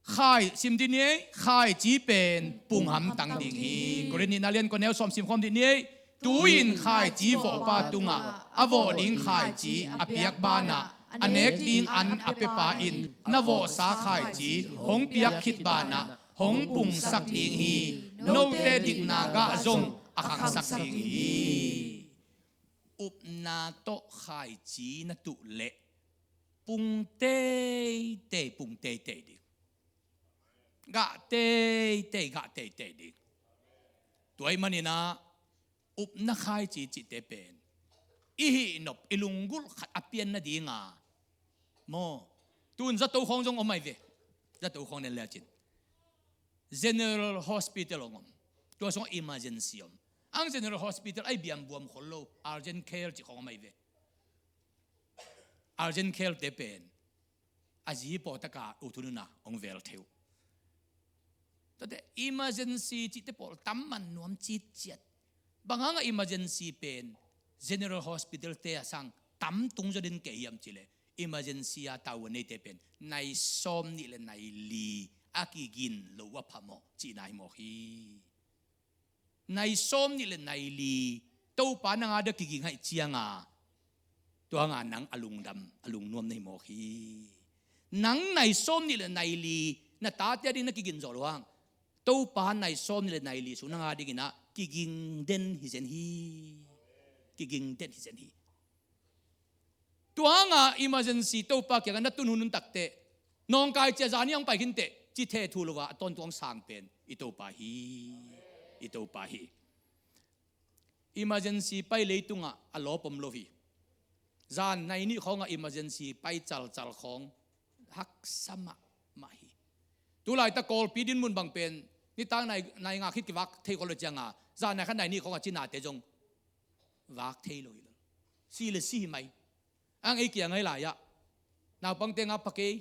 Khai, sim dih ni ei, khaici pen pung hamtang ding hi. Korin nihna lian kua neu sawm sim khawm dih ni ei. Tu-in khaici vawhpa tungah a vawh ding khaici a piak banah a nek ding an a piapa in na vawhsa khaici hong piak khit banah hong pungsak ding hi. Note dikna gah zong a khangsak ding hi. Upna tawh khaici na tuh leh pung teitei, pung teitei ding. Gah teitei, gah teitei ding. Tua ahih maninah upna khaici cihte pen i hihnop, i lunggulh khat a pian nadinga maw? Tun zato khawng zong om ahi ve. Zato khawng nen lecin General Hospital hong om. Tua sungah emergency om. Ang General Hospital ahi biambuam khol lo, urgent care cih khawng om ahi ve. Urgent care te pen a zi pawhtaka u thununa hong vel thei uh. Tuate emergency cihte pawl tam man nuam citciat. Bang hanga emergency pen General Hospital te a sang tam tung zaw den kei hiam cihleh, emergency a tau a neite pen nai sawm nih le nai li a kigin lo a phamawh cihna hi mawk hi. Nai sawm nih le nai li Topa nang a dia kiging haih cianga, tua hanga nang a lungdam, a lungnuam na hi mawk hi. Nang nai sawm nih le nai li na tate a ding na kigin zawh lo hang, Topa nai sawm nih le nai li sung nang a dinginah kiging den hi zen hi. Kiging den hi zen hi. Tua hanga emergency Topa kiangah na tun hun hun takteh, nawngkai cia zani hong pai khinteh ci thei thu lo a, a tawntung hong sang pen i Topa hi. I Topa hi. Emergency pai leitungah a lawp om lo hi. Zan nai nih khawngah emergency pai calcal khawng haksa mahmah hi. Tulaitak Kawlpi dinmun bang pen nitak nai, nai nga khit kivak thei khol lo cianga, zan nai khat nai nih khawngah cinate zong vak thei lo hi lo. Si le si hi mai. Ang ei kiang ahi lai-ah naupangte nga pha kei,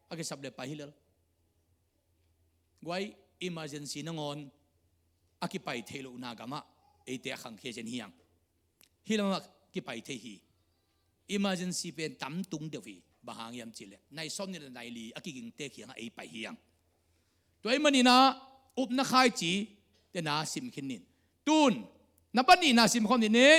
a kisap le pai hi lel. Guai, emergency nangawn a kipai theih lohna gamah eite a khangkhia zen hiang. Hih lamah kipai thei hi. Emergency pen tam tung deuh hi. Bang hang hiam cihleh nai sawm nih le nai li a kigingte kiangah ei pai hiang. Tua ahih maninah upna khaici tena sim khin nin. Tun, nambat nihna sim khawm ni.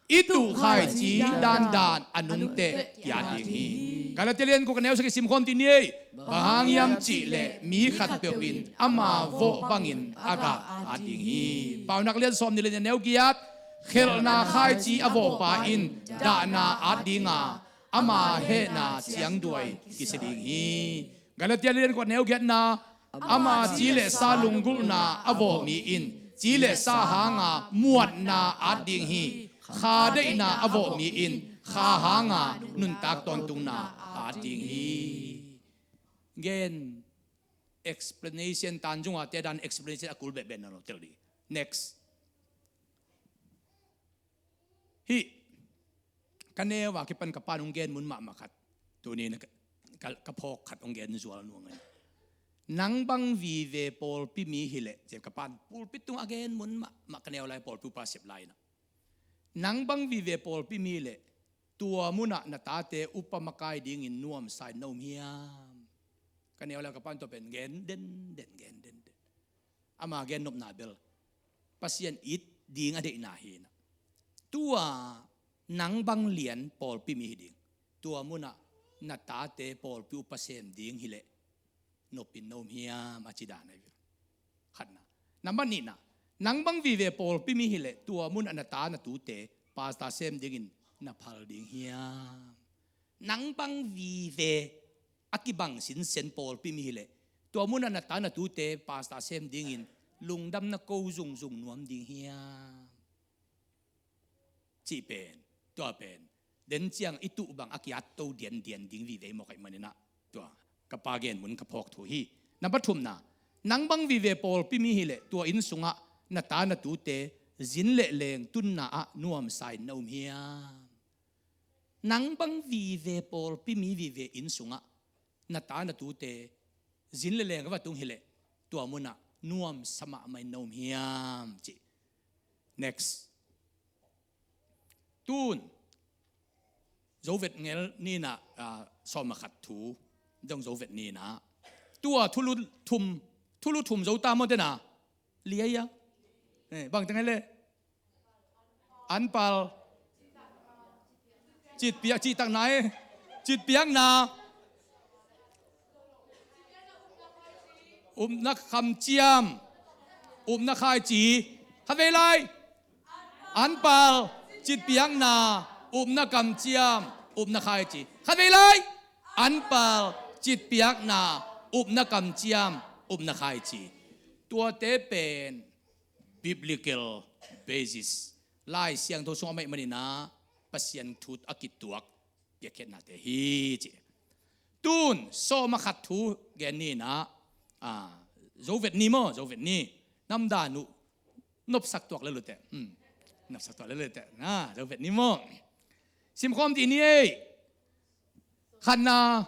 I tuh khaici dandan a nungteh ki-at ding hi. Galatia lian guk a neu sagih sim khawm ni. Bang hang hiam cihleh mi khatpeuh in ama vawh bangin a gah at ding hi. Paunak lian sawm nih le nih a neu giat. Khelhna khaici a vawhpa in dahna at dinga, ama hehna ciangduai kisia ding hi. Galatia lian kua neu giatna. Ama ci le sa lunggulhna a vawh mi in ci le sa hanga muatna at ding hi. Kha deihna a vawh mi in Kha hanga nuntak tawntungna at ding hi. Gen explanation, tan zunga te dan explanation a kul behbeh na lo tel dih. Next. Hih ka neu a kipan ka pan hong gen mun mahmah khat, tuni na ka, ka, ka phawk khat hong gen zual nuang a. Nang bang vive pawlpi mi hileh, ciah ka pan pulpit tung a gen mun mahmah ka neu lai pawlpi upa sep lai na. Nang bang vive pawlpi mi leh tua munah na tate upa makai dingin nuamsa in na um hiam? Ka neu lai ka pan tua pen gen denden, gen denden. Ama gen nopna bel Pasian it ding a deihna hi na. Tua nang bang lian pawlpi mi hi ding, tua munah na tate pawlpi upa sem ding hileh nopin na um hiam, a ci dan ahi ve. Khatna. Nambat nihna, nang bang vive pawlpi mi hileh tua munah na ta na tute pastor sem dingin na phal ding hiam? Nang bang vive a kibang sinsen pawlpi mi hileh tua munah na ta na tute pastor sem dingin lungdamna ko zungzung nuam ding hiam? Cih pen, tua pen den ciang i tuh bang a ki-at to diandian ding vive mawk ahih maninah, tua ka pa gen mun ka phawk thu hi. Nambat thumna, nang bang vive pawlpi mi hileh tua inn sungah na ta na tute zin le leng tunna ah nuamsa in na um hiam? Nang bang vive pawlpi mi vive inn sungah na ta na tute zin le leng a va tung hileh tua munah nuamsa mahmah in na um hiam, cih. Next. Tun zo vet ngel ni na, ah, sawm a khat thu dong zo vet ni na. Tua thulu thum, thulu thum zo ta maw te na. Liai a. Eh, bang teng le. Anpal. Citpiak, cihtakna e. Citpiakna. Upna kamciam. Upna khaici. Khatvei lai. Anpal. Citpiakna. Upna kamciam. Upna khaici. Khatvei lai. Anpal. Citpiakna. Upna kamciam. Upna khaici. Tuate pen biblical basis, Lai Siangtho sungah a maih maninah Pasian thu a kituak piakkhiatnate hi ci. Tun sawm a khat thu gen ni na. Ah, zo vet ni maw, zo vet ni. Namdan uh nopsak tuak le lute. Hmm. Nopsak tuak le lute. Na, zo vet ni maw. Simkhawm dih ni ei. Khatna.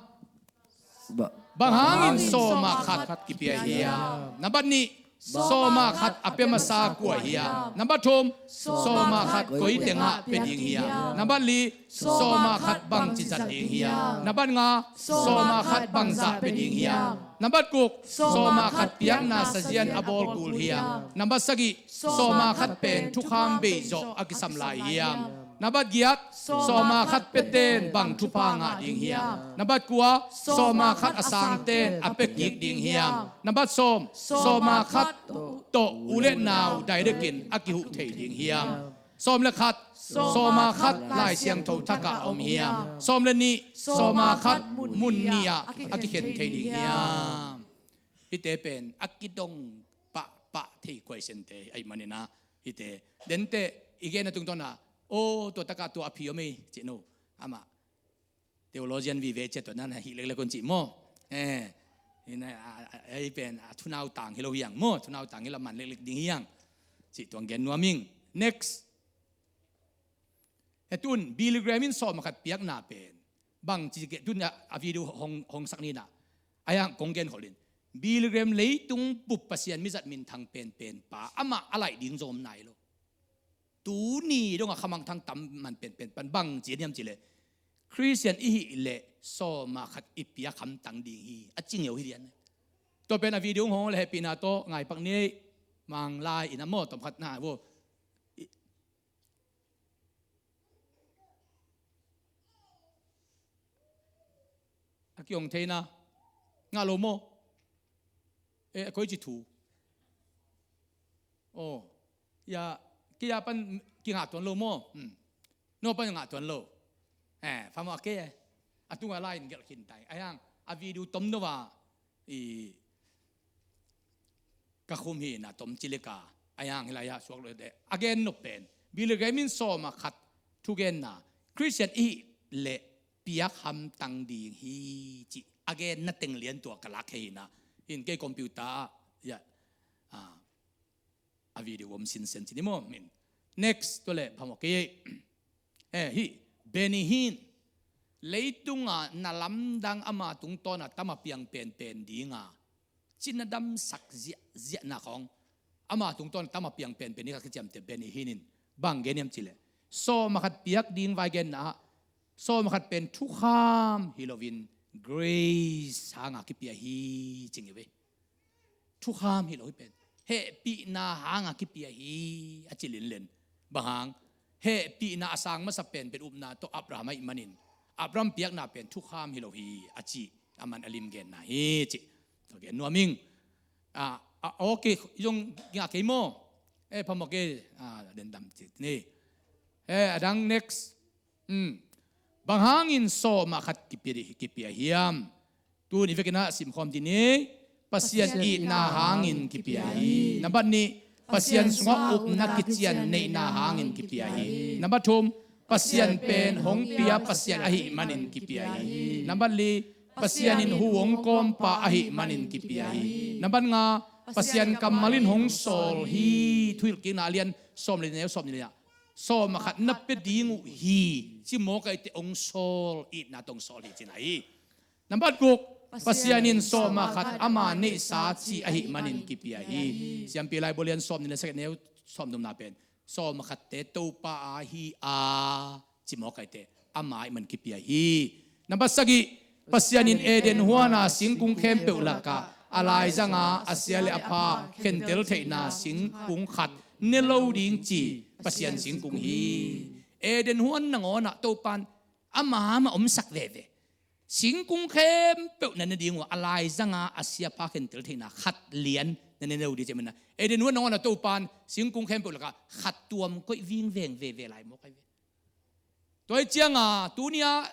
Ba- Bang hangin sawm a khat kipia hiam? Nambat nih, sawm a khat a pia masa kua hiam? Nambat thum, sawm a khat koi tengah pia ding hiam? Nambat li, sawm a khat bangci zat ding hiam? Nambat nga, sawm a khat bangzah pia ding hiam? Nambat kuk, sawm a khat piakna sazian a bawl kul hiam? Nambat sagih, sawm a khat pen thukham beih zawh a kisam lai hiam? Nambat giat, sawm a khat piaten bang thupha ngah ding hiam? Nambat kua, sawm a khat a sangten a pia kik ding hiam? Nambat sawm, sawm a khat tawh u le nau daidekin a kihuh thei ding hiam? Sawm le khat, sawm a khat Lai Siangtho thakah a om hiam? Sawm le nih, sawm a khat mun nih ah a kikhen thei ding hiam? Hihte pen a kidong pahpah thei kuaisente ahih maninah hihte dente i gen a tungtawnah, aw, tua takah tua a phi om ei cih no. Amah theologian vive cia tua nan hih leklek un cih maw? Eh, ei pen a thunautang hi lo hiang maw, thunautang hi lo man leklek ding hiang cih tuang gen nuam ing. Next. He tun Billy Graham in sawm a khat piakna pen bangci kei tun a video hong, hong sak ni na. Ayang kong gen kholin, Billy Graham leitung bup Pasian mizat minthang penpen pa, amah a laih ding zawm nai lo. Tuni dongah khamangthang tam man penpen pan bangci a niam cileh Khristian i hih leh sawm a khat i piak hamtang ding hi, a cingeu hi lian. Tua pen a video hong le hehpihna tawh ngaipak ni ei. Manglai in a maw, tom khat na vo. A kihong theina ngah lo maw? E, a koi ci thu. Aw, ya, kei a pan kingah tuan lo maw? Hmm. No pan ngah tuan lo. E, fa maw a kei e. A tunga lai in gelh khin tai. A hiang a video tom no va i ka khum hi na tom ci leka. A hiang hilai ah suak lo de. A gen nop pen Billy Graham in sawm a khat thugenna Khristian i hih leh piak hamtang ding hi cih a genna teng lian tua ka lak khe hi na. In kei computer ah, ya, ah, a video om sinsen ci ni maw. Min. Next, tua leh phamawh kei. Eh, hih Benny Hinn, leitunga na lamdang ama tungtawna tama piang penpen dinga, cina damsak ziahziahna khawng ama tungtawna tama piang penpen dinga ka kiciamteh Benny Hinn in bang gen hiam cih leh, sawma khat piak ding vai genna ah, sawma khat pen thukham hi loin grace hanga kipia hi, ci ngiu ve. Thukham hi lo hi pen, hehpihna hanga kipia hi, a ci linlen. Bang hang? Hehpihna a sang masa penpen upna tawh Abraham ahih manin, Abraham piakna pen thukham hi lo hi, a ci. Aman a lim genna hi, ci. Tua gen nuam ing. Ah, ah, okay, zong ngah kei maw? Eh, phamawh kei, ah, den dam ci ni. Eh, a dang next. Hmm. Bang hangin sawma khat kipia, kipia hiam? Tuni vekin ah simkhawm dih ni. Pasian itna hangin kipia hi. Nambat nih, Pasian sungah upna kician neihna hangin kipia hi. Nambat thum, Pasian pen hong pia Pasian ahih manin kipia hi. Nambat li, Pasian in hu hong kawmpa ahih manin kipia hi. Nambat nga, Pasian kammal in hong sawl hi. Thuhilhkikna a lian sawm le nih, neu sawm le nih ah, sawma khat na pia ding uh hi, ci mawk ahih teh hong sawl, itna tawh hong sawl hi cihna hi. Nambat guk, Pasian in sawma khat ama neihsa ci ahih manin kipia hi. Siampi Laibu lian sawm nih le sagih, neu sawm thumna pen, sawma khatte Topa aa hi a, ci mawk ahih teh ama ahih man kipia hi. Nambat sagih, Pasian in Eden huana singkung khempeuh lakah a laizanga a sia le a pha khentel theihna singkung khat ne lo ding ci Pasian singkung hi. Eden huan nangawnah Topan ama mah omsak veve. Singkung khempeuh na ne ding uh a, a laizanga a sia pha khentel theihna khat lian na ne lo ding ci a, Eden huan nangawnah Topan singkung khempeuh lakah khat tuam koih vingveng veve lai mawk ahi ve. Tua hi cianga tuni-ah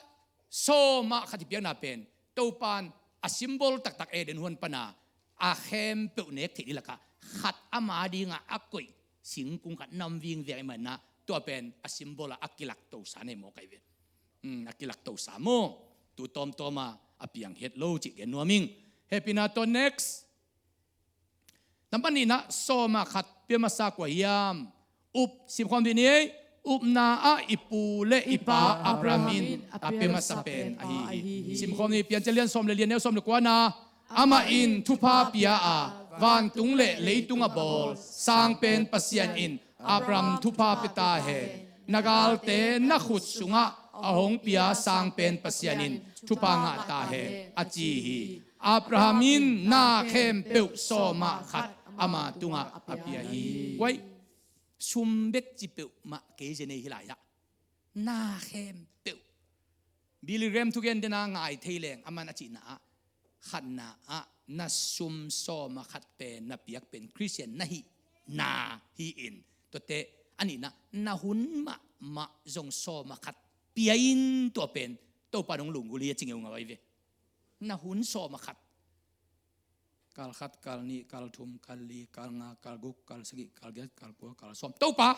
sawma khat i piakna pen Topan a symbol taktak Eden huan pana a khempeuh nek theih ding lakah khat ama dinga a koih singkung khat na om vingveng ahih manin ah, tua pen a symbol ah a kilaktosa nei mawk ahi ve. Hmm, a kilaktosa maw? Tu tawmtawma a piang het lo cih gen nuam ing. Hehpihna tawh next. Nambat nihna, sawma khat pia masa kua hiam? Up, simkhawm dih ni. Upna ah i pu le i pa Abraham in a pia masa pen ahi hi. Simkhawm ni. Piancil lian sawm le li, neu sawm le kuana, amah in thupha pia a, vantung le leitung a bawl sang pen Pasian in Abraham thupha pia ta hen. Na galte na khut sungah a hong pia sang pen Pasian in thupha ngah ta hen, a ci hi. Abraham in na khempeuh sawma khat ama tungah a pia hi. Guai, sum bek ci peuhmah kei zen ei hi lai-ah, na khempeuh. Billy Graham thugen dena ngai thei leng, aman a cihna ah, khatna ah na sum sawma khat pen na piak pen Khristian na hihna hi-in, tuate a nihna, na hun mahmah zong sawma khat pia in, tua pen Topa nong lunggulh hi a ci ngeungau ahi ve. Na hun sawma khat. Kal khat, kal nih, kal thum, kal li, kal nga, kal guk, kal sagih, kal giat, kal kua, kal sawm. Topa!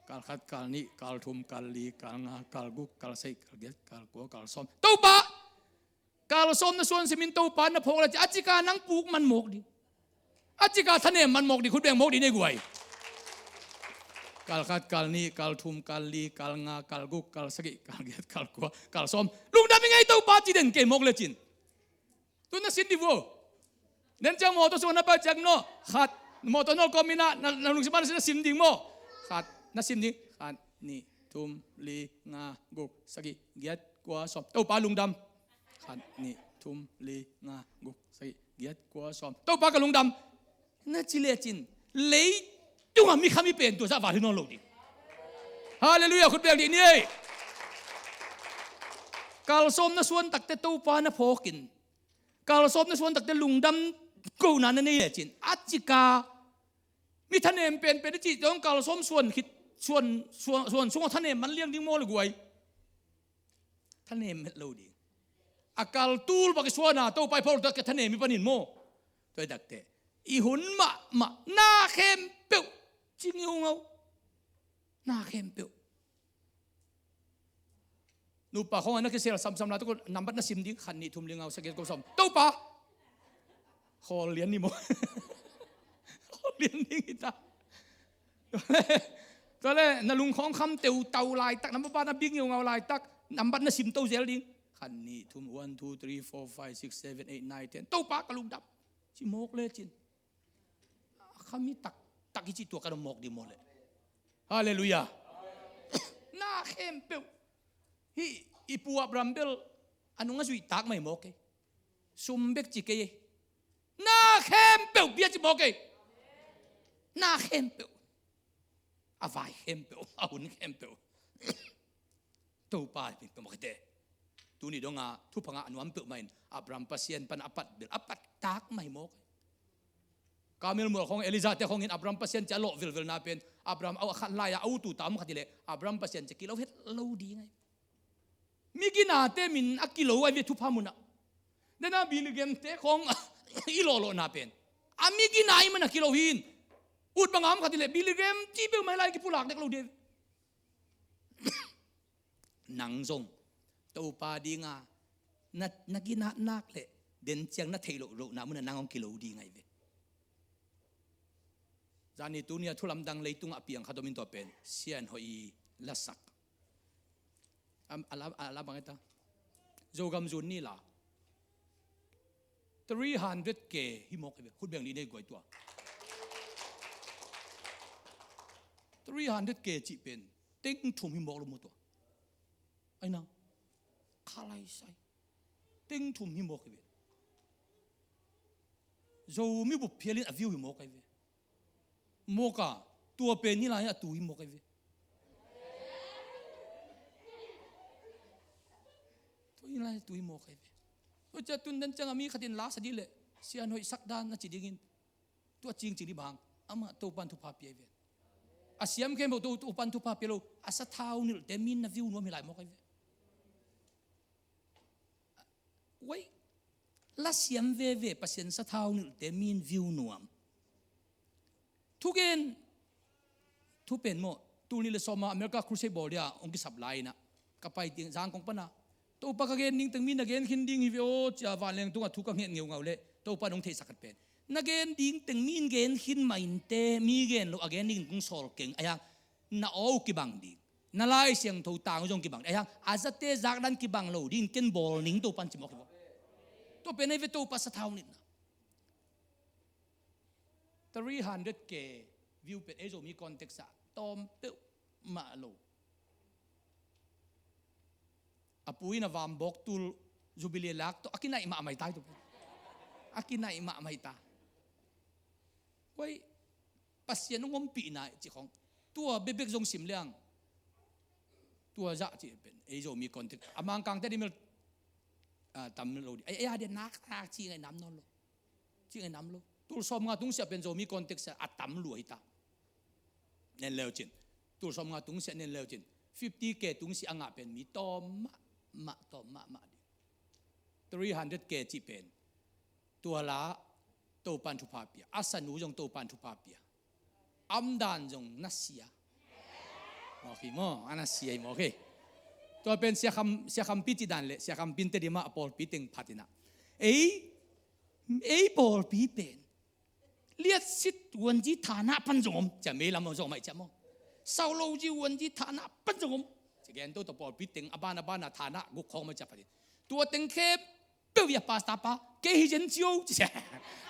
Kal khat, kal nih, kal thum, kal li, kal nga, kal guk, kal sagih, kal giat, kal kua, kal sawm. Topa! Kal sawm na suan simin Topa na phawk le ci, a cika nang puk man mawk ding. A cika thanem man mawk ding, khut beng mawk ding nei guai. Kal khat, kal nih, kal thum, kal li, kal nga, kal guk, kal sagih, kal giat, kal kua, kal sawm. Lungdam ing ei Topa ci den kei mawk le cin. Tu na sin dih vo. Nen ciang mawtaw sung na pai ciang no. Khat. Mawtaw nol kawm ina, na, na lungsim na sin ding maw? Khat. Na sin ding. Khat, nih, thum, li, nga, guk, sagih, giat, kua, sawm. Topa lungdam. Khat, nih, thum, li, nga, guk, sagih, giat, kua, sawm. Topa ka lungdam. Na ci lecin, leitungah mi kha mi pen tua zah val hi nawn lo ding. Halleluiah, khut beng dih ni ei. Kal sawm na suan takte Topa na phawkin, kal sawm na suan takte lungdam kohna na nei lecin, a cika mi thanem penpen i cih tawh kal sawm suan khit, suan, suan, suan sungah thanem man liang ding maw le guai? Thanem het lo ding. A kal tul bak i suana Topa i phawk takte thanem i panin maw? Tua i takte i hun mahmah na khempeuh ci ngeungau. Na khempeuh. Nupa khawng a na kisel samsam lai tawh, nambat na sim ding, khat, nih, thum, li, nga, sagih, giat, ko, sawm. Topa! Khawl lian ni maw? Khawl lian ding hi ta. Tua le, tua le, na lungkhawng kham teutau laitak, nambat pa na bik ngeungau laitak, nambat na sim to zel ding. Khat, nih, thum, one, two, three, four, five, six, seven, eight, nine, ten. Topa ka lungdam. Ci mawk le cin. Khami tak, tak hi ci tua ka dong mawk ding maw le. Halleluiah. Na khempeuh. Hih i pu Abraham bel a nung a zuih tak mai mawk ei. Sum bek ci kei ei. Na khempeuh bia ci mawk ei. Na khempeuh. A vai khempeuh, a hun khempeuh. Topa hi peuhmah khite. Tuni donga thupha ngah nuam peuhmah in Abraham Pasian pan a pat bel a pat tak mai mawk ei. Kamel mual khawng Elijah te khawngin Abraham Pasian ci a lawh velvelna pen Abraham a khan lai-a a utu tam khat hi leh Abraham Pasian ci a kilo het lo ding ei. Miginate min a kilo ai ve thupha munah. Dena Billy Graham te khawng i lawhlawhna pen a migina i man a kilo hi in. Ut bangam khat hi leh Billy Graham ci peuhmah hi lai kipulak dek lo ding. Nang zong Topa dinga na, na ginat nak leh den ciang na theih loh lohna munah nang hong kilo ding ahi ve. Zani tunia thulamdang leitungah a piang khat om in tua pen Sian Hoih i lasak. A, a la, a la bang eta. Zogam zun ni la. Three hundred K hi mawk ahi ve. Khut beng li nei guai tua. Three hundred K cih pen teng thum hi mawk lo maw tua. Ai na. Kha lai sai. Teng thum hi mawk ahi ve. Zomi bup phialin a view hi mawk ahi ve. Mawk a, tua pen hi lai a tu hi mawk ahi ve. Tua hi lai a tu hi mawk ahi ve. Tua ciah tun dan ciang a mi khatin la sa dih leh Sian Hoih sak dan na ci dingin. Tua cingcing dih bang amah Topan thupha pia ahi ve. A siam khempeuh Topan thupha pia lo. A sathau nilhte min na view nuam hi lai mawk ahi ve. Wei, la siam veve Pasian sathau nilhte min view nuam. Thugen, thupen maw, tul nih le sawma America Crusade bawl dia hong kisap lai inah ka pai ding Zangkong pana Topa ka gen ding teng min na gen khin ding hi ve aw cia vanleng tungah thu ka nget ngeungau leh Topa nong theihsak khat pen na gen ding teng min gen khin mah inte mi gen lo a gen dingin kong sawl keng ahi hang na aw uh kibang ding. Na Lai Siangtho tang uh zong kibang ding. Ahi hang a zate zakdan kibang lo dingin ken bawl ning Topan ci mawk hi baw. Tua pen ahi ve Topa sathau nitna. Three hundred K view pen ei Zomi context ah tawm peuhmah lo. A pu in a vambawk tul Jubilee lak tawh a kinaih mahmah hi ta hi tua pen. A kinaih mahmah hi ta. Koi Pasian hong ompihna cih khawng tua bekbek zong sim liang. Tua zah cih pen ei Zomi context a Mangkangte dih mel tam lo dih. Ei a dia nak nak cih ngaih nam nawn lo. Cih ngaih nam lo. Tul sawmnga tungsiah pen Zomi context a tam lua hi ta. Nen leu cin. Tul sawmnga tungsiah nen leu cin. Fifty K tungsiah a ngah pen mi tawm mahmah tawm mahmah dih. Three hundred K cih pen tua la Topan thupha pia. A sanu zong Topan thupha pia. Amdan zong na sia. Mawk hi maw, a na sia hi mawk hi. Tua pen Sia Kham, Sia Khampi cih dan leh Sia Khampi in Tedim ah a pawlpi teng phat inah ei, ei pawlpi pen liatsit uanzi thana pan zong om. Cia meilam zong om aih cia maw. Saulozi uanzi thana pan zong om. Cia gen to tawh pawlpi teng a ban a ban a thana guk khawng om aih cia phat in tua teng khempeuh hi a pastor pa kei hi zen cio ci sia.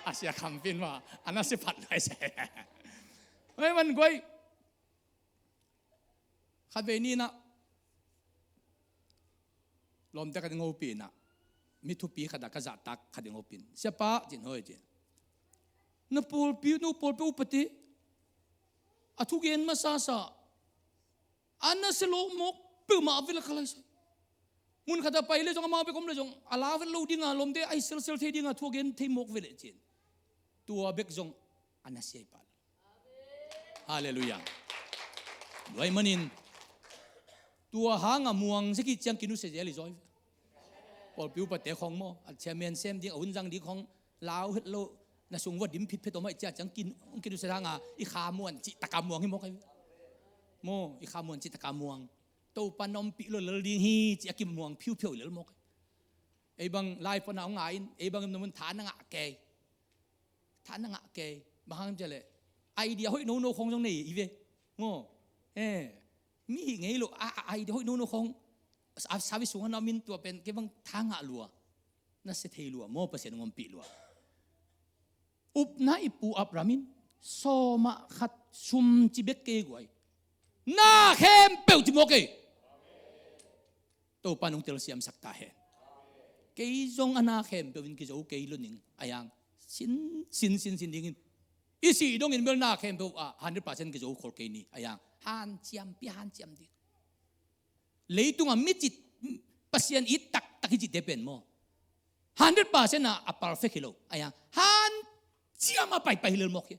A Sia Khampi in mah a na sia phat lai sia. Hei man guai. Khatvei ni inah lawmte khat in hopih inah mi thupi khat ah ka zahtak khat in hopih in siapa cin hoi cin na pawlpi, no pawlpi upate a thugen masasa a na sia lawh mawk peuhmah a vela kha lai sai. Mun khat a pai le zong amau bek om le zong a la vet lo dinga lawmte a hi selsel thei dinga thu a gen thei mawk veleh cin tua bek zong a na sia hi pah lo. Halleluiah. Luai manin tua hanga muang zek hi ciang kinusia zel hi zaw hi ve. Pawlpi upate khawng maw a chairman sem ding a hun zang ding khawng lau het lo na sung vua dim phitphet om aih cia ciang kin, hong kinusia hanga i kha muan cih taka muang hi mawk ahi ve. Maw i kha muan cih taka muang. Topa na ompih lo lel ding hi ci a kimuang phiuphiu lel mawk. Ei bang live pana hong ngai in, ei bang na mun tha na ngah kei. Tha na ngah kei. Bang hang ciah leh idea hoih nono khong zong nei i ve. Maw. Eh, mi hi ngei lo a, a idea hoih nono khong a service sung hana min tua pen kei bang tha ngah lua. Na sia thei lua maw, Pasian hong ompih lua. Upna i pu Abraham in sawmah khat sum ci bek kei guai, na khempeuh ci mawk ei. Topa nong telsiamsak ta hen. Kei zong a na khempeuh in kizo kei lo ning a yang sin sin sin sin dingin i sih dongin bel na khempeuh a hundred percent kizo khol kei ni a yang hanciam pia hanciam ding. Leitunga mi cih Pasian it taktak hi cihte pen maw, hundred percent a, a perfect hi lo a yang hanciam a paipai hi lel mawk hi.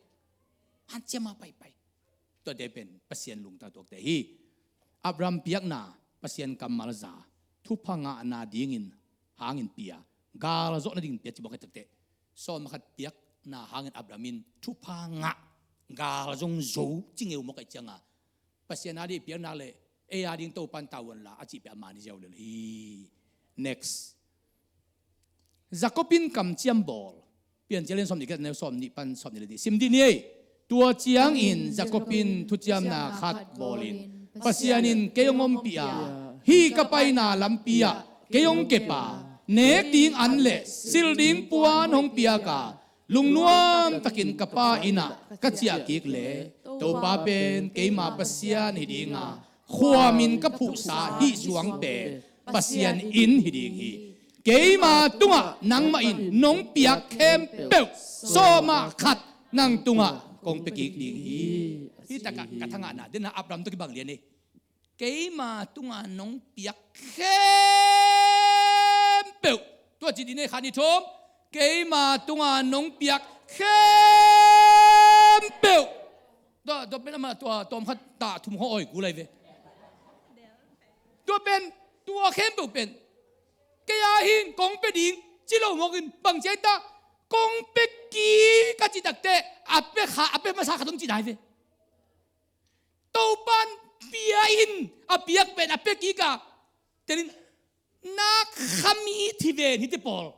Hanciam a paipai. Tuate pen Pasian lungtang tuakte hi. Abraham piakna Pasian kammal za, thupha ngahna dingin hangin pia, gal zawhna dingin pia ci mawk hi takte. Sawm khat piakna hangin Abraham in thupha ngah, gal zong zo ci ngeu mawk aih cianga Pasian a ding piaknak le ei a ding Topan tavuan la a cih pia a mani ziau lel hi. Next. Jacob in kamciam bawl. Piancil in sawm nih khat neu sawm nih pan sawm nih le nih sim dih ni ei. Tua ciangin Jacob in thuciamna khat bawlin, Pasian in kei hong ompih a, hih ka paina lampi ah kei hong kep a, nek ding an le silh ding puan hong piak a, lungnuam takin ka pa inn ah ka ciah kik le Topa pen keima Pasian hi ding a, khuamin ka phuhsa hih suang pen Pasian inn hi ding hi. Keima tungah nangmah in nong piak khempeuh sawmah khat nang tungah kong pia kik ding hi. Hih takah ka thangahna dena Abraham tawh kibang lian ei. Keima tunga nong piak khempeuh. Tua ci dih nei khan i thum. Keima tunga nong piak khempeuh. Tua, tua pen ama tua tawm khat tah thum khaw oi ku lai ve. Tua pen, tua khempeuh pen kei a hin kong pia ding ci lo mawkin bang ci ai ta, kong pia kik a ci takte a pia kha, a pia masa khat om ci dai ve. Topan pia in, a piak pen a pia kik a, telin nak khami thi ven hite pawl.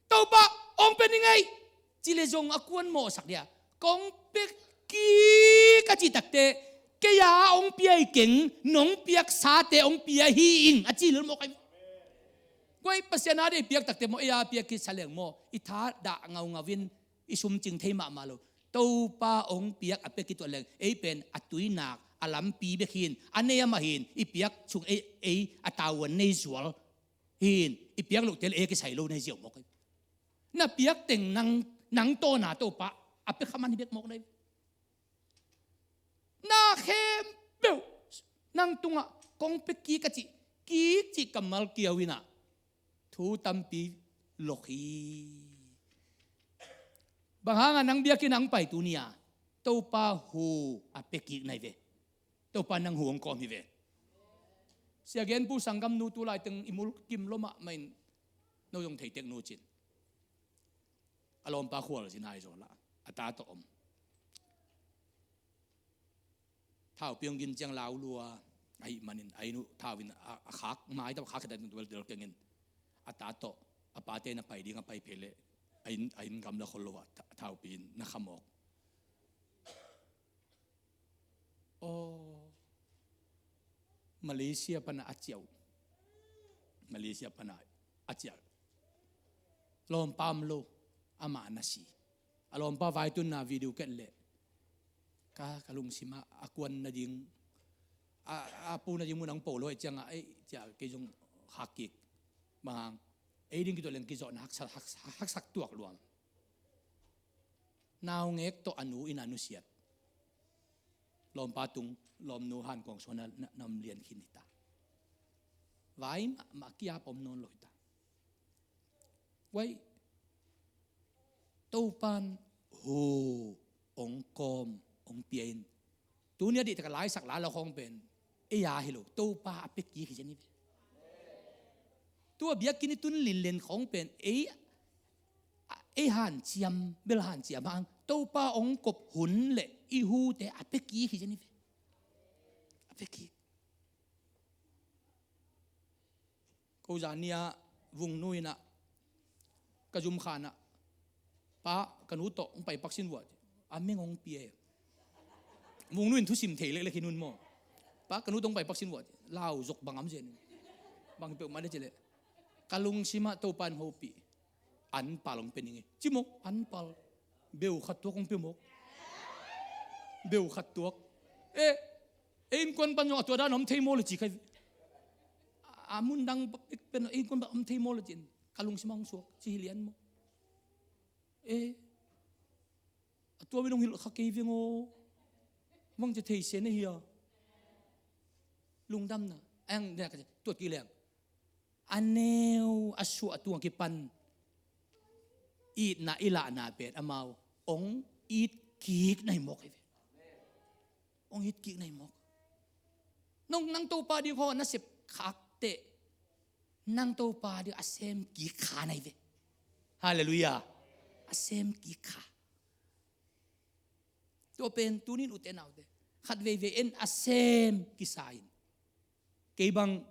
Topa ong pia ni ngei ci le zong a kuan mawhsak dia kong pia kik a ci takte kei a ong pia i keng, nong piak sate ong pia hi ing a ci lel mawk ai. Kuai Pasian a dei piak takte maw, ei a piak kisa leng maw, i tha dah ngaungau in i sum cing thei mahmah lo. Topa ong piak a pia kituah leng ei pen a tuinak a lampi bek hin, a nei amah hin, i piak sung ei, ei a tavuan nei zual hin, i piak loh tel ei a kisai lo nei ziau mawk ai. Na piak teng nang, nang tawna Topa a pia khaman hi bek mawk nei. Na khempeuh nang tungah kong pia kik a cih, kik cih kammal kiau inah thu tampi lok hi. Bang hangah nang biakinn ah hong pai tuni-a Topa hu a pia kik nai ve. Topa nang hu hong kawm hi ve. Sia Genpu sanggamnu tu laiteng i mulkim lua mahmah in no zong theitek nu cin. A lawmpa khual zin ai zaw lah a ta tawh om. Thaupi hong gin ciang lau lua ahih manin a inn uh thau in a, a khak mai tawh khak khita vel del kengin a ta tawh a pate na pai ding a pai phei leh a inn, a inn gam la khol lo ah tha-, thaupi in na khamawk. Aw, Malaysia pana a ciah uh. Malaysia pana a ciah. Lawmpa om lo, amah na si. A lawmpa vaitunna video ket leh ka, ka lungsimah a kuan nading, a, a pu nading mun ang po lo ai ciangah ei ciah kei zong khak kik. Bang hang ei ding kituah leng kizawhna haksa, haksa, haksak tuak luang. Naungek tawh a nu in a nusiat. Lawmpa tung, lawmnu hankawng suan a na, na om lian khin hita. Vai mahmah kiap om nawn lo hita. Vai Topan hu ong kawm, ong pia in. Tuni a dihtak a laisak la lo khawng pen ei a hi lo, Topa a pia kik hi zen hi ve. Tua biakinn i tun linlen khawng pen ei, ei hanciam, bel hanciam hang Topa ong kop hun le i hute a pia kik hi zen hi ve. A pia kik. Hozan ni-ah Vungnu in ah ka zum khan ah, "Pa, ka nu tawh hong pai pak sin vua," ci. A meng hong pia e. Vungnu in thusim thei leklek hi nun maw. "Pa, ka nu tawh hong pai pak sin vua," ci. Lau zok bang am zen. Bang hi peuhmah de ci leh, "Ka lungsim ah Topa in hong hopih. Anpal hong pia ning e," ci maw. Anpal. Beu khat tuak hong pia maw. Beu khat tuak. Eh, eh, innkuan pan zong a tua dan om thei maw le ci khai. A mun dang pen innkuan pan om thei maw le ci-in ka lungsim ah hong suak ci hi lian maw. Eh, a tua min hong hilh kha kei veng aw. Bang ci thei se na hi a. Lungdamna. Ang, tuat kik leng. A neu a suah tung a kipan itna i lahna pen amau hong it kik na hi mawk hi ve. Hong it kik na hi mawk. Nong, nang Topa ding khaw na sep khak teh, nang Topa ding a sem kik kha na hi ve. Halleluiah. A sem kik kha. Tua pen tunin ute naute, khat veivei en a sem kisa in. Kei bang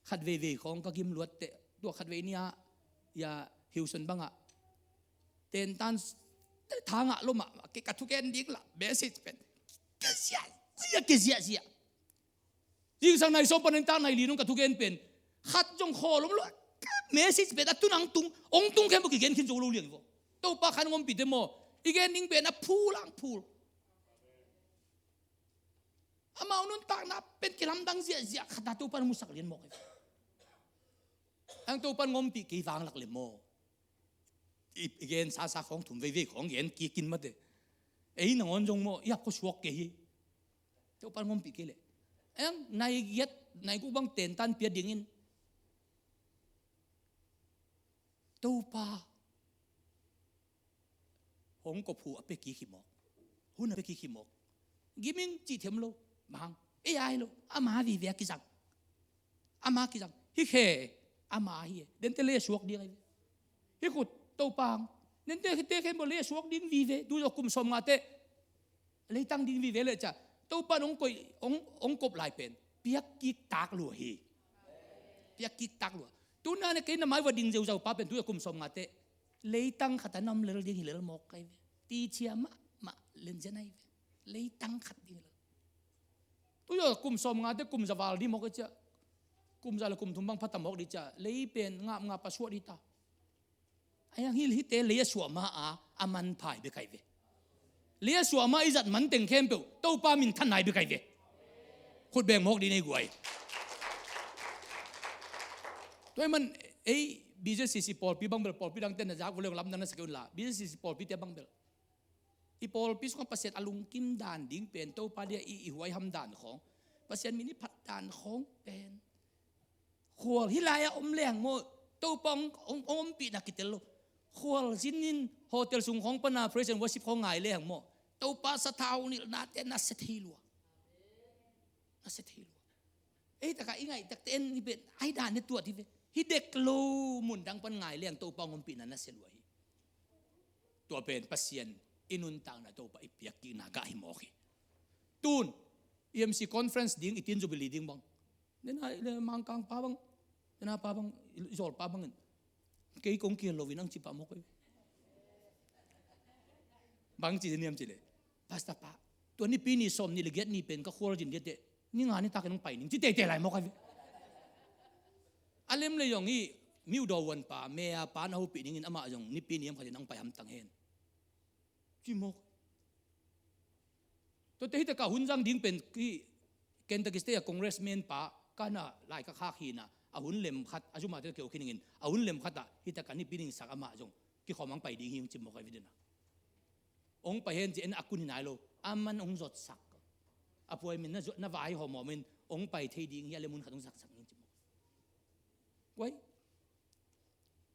khat veivei khawng ka gim luat teh, tua khat vei ni-ah, ya, Houston bangah tentan tha ngah lo mah, kei ka thugen ding lah message pen ka ziahziah, ka ziahziah. Zingsang nai sawm pan nai tak nai li nung ka thugen pen khat zong khawl om lo. Message pen a tun ang tung, ong tung khem bo kigen khin zo lo liang i vo. Topa khan ngompite maw, i gen ding pen a phul ang phul. Amau nuntakna pen kilamdang ziahziah khat a Topa na musak lian mawk hi. Ang Topa ngompih kei vanglak le maw. I, i gen sasa khawng thum veivei khawng gen kikin mate. Ei nangawn zong maw, i hap khuasuak kei hi. Topa ngompih kei leh, ang nai giat nai guk bang tentan pia dingin Topa hong kop hu a pia kik hi mawk. Hun a pia kik hi mawk. Giming cih them lo. Bang ei ai lo. Ama vive a kizang. Ama kizang. Hi khe. Ama hi e. Dente lei a suak ding ai ve. Hi khut Topa ang. Dente khite khen bo lei a suak ding vive. Tu zo kum sawm nga teh leitang ding vive le cia. Topa in hong koih, hong, hong kop lai pen piak kik tak lua hi. Piak kik tak lua. Tuna ne kei na mai va ding zeuzau pa pen tu a kum sawm nga teh leitang khat a nam lel ding hi lel mawk kai ve. Ti cia mahmah len zen ai ve. Leitang khat ding lel. Tu a kum sawm nga teh kum za val ding mawk kai cia. Kum za le kum thum bang phata mawk ding cia. Lei pen ngap ngap a suah ding ta. Ai ang hil hite lei a suah ma a, a manpha hi bek ai ve. Lei a suah ma i zat man teng khempeuh Topa minthan nai bek ai ve. Khut beng mawk ding nei guai. Tua hi man ei B J C C pawlpi bang bel pawlpi dangte na zak vua leng lamdang na sa kei un la B J C C pawlpite bang bel i pawlpi sungah Pasian a lungkim dan ding pen Topa dia i, i huaiham dan khawng Pasian min i phat dan khawng pen khual hi lai-ah om leng maw, Topa hong, hong, hong ompihna kitel lo. Khual zinin hotel sung khawng pana praise and worship khawng ngai leng maw, Topa sathau nilhnate na sia thei lua. Na sia thei lua. Ei taka i ngaih takte en hi pen ai dan ne tuat hi ve. Hi dek lo mun dang pan ngai leng Topa hong ompihna na sia lua hi. Tua pen Pasian i nuntakna Topa i piak kikna gah hi mawk hi. Tun E M C conference ding i tin jubilee ding bang. Nena le Mangkang pa bang, nena pa bang, i zawl pa bangin kei kong kial loin ang ci pah mawk ei. Bang ci niam ci le, Pastor pa, tua nipi ni sawm ni le giat ni pen ka khual zin diate, ni nga ni takin ang pai ning ci teitei lai mawk ei. A lem le zong i miudaw wan pa mea pa na hopih ningin amah zong nipi ni am khatin ang pai hamtang hen. Ci mawk. Tuate hi taka hun zang ding pen ki Kentucky State a congressman pa kana lai ka khak hina a hun lem khat a zuma te keu khiningin a hun lem khat ah hi taka nipi ning sak amah zong kikhawm ang pai ding hi ang ci mawk ai vidina. Ong pai hen ci en a kun hi nai lo. Aman ong zot sak. A puai min na zot na vai hawm hawm in ong pai thei ding hi a le mun khat ong sak sak ning ci mawk. Guai.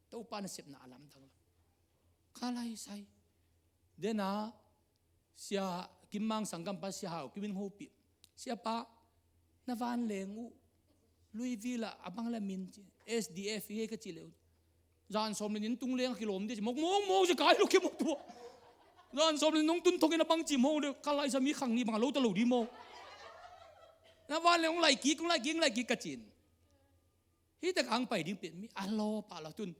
Topa nasepna a lamdang lo. Kha lai sai. Dena Sia Kim Mang sanggampa Sia Hau Kim in hopih. Siapa na vanleng uh Louisville ah a bang la min ci S D F hi ka ci le uh. Zan sawm le nin tung leng a kilawm dia ci mawk mawk mawk ci kai lo ki mawk tua. Zan sawm le nin tung thongin a bang ci mawk le kha lai sa mi khang ni bang a lo ta lo di mawk. Na vanleng ung lai kik ung lai kik ung lai kik ka cin. Hih tak ang pai ding pen mi a law pah lo tun.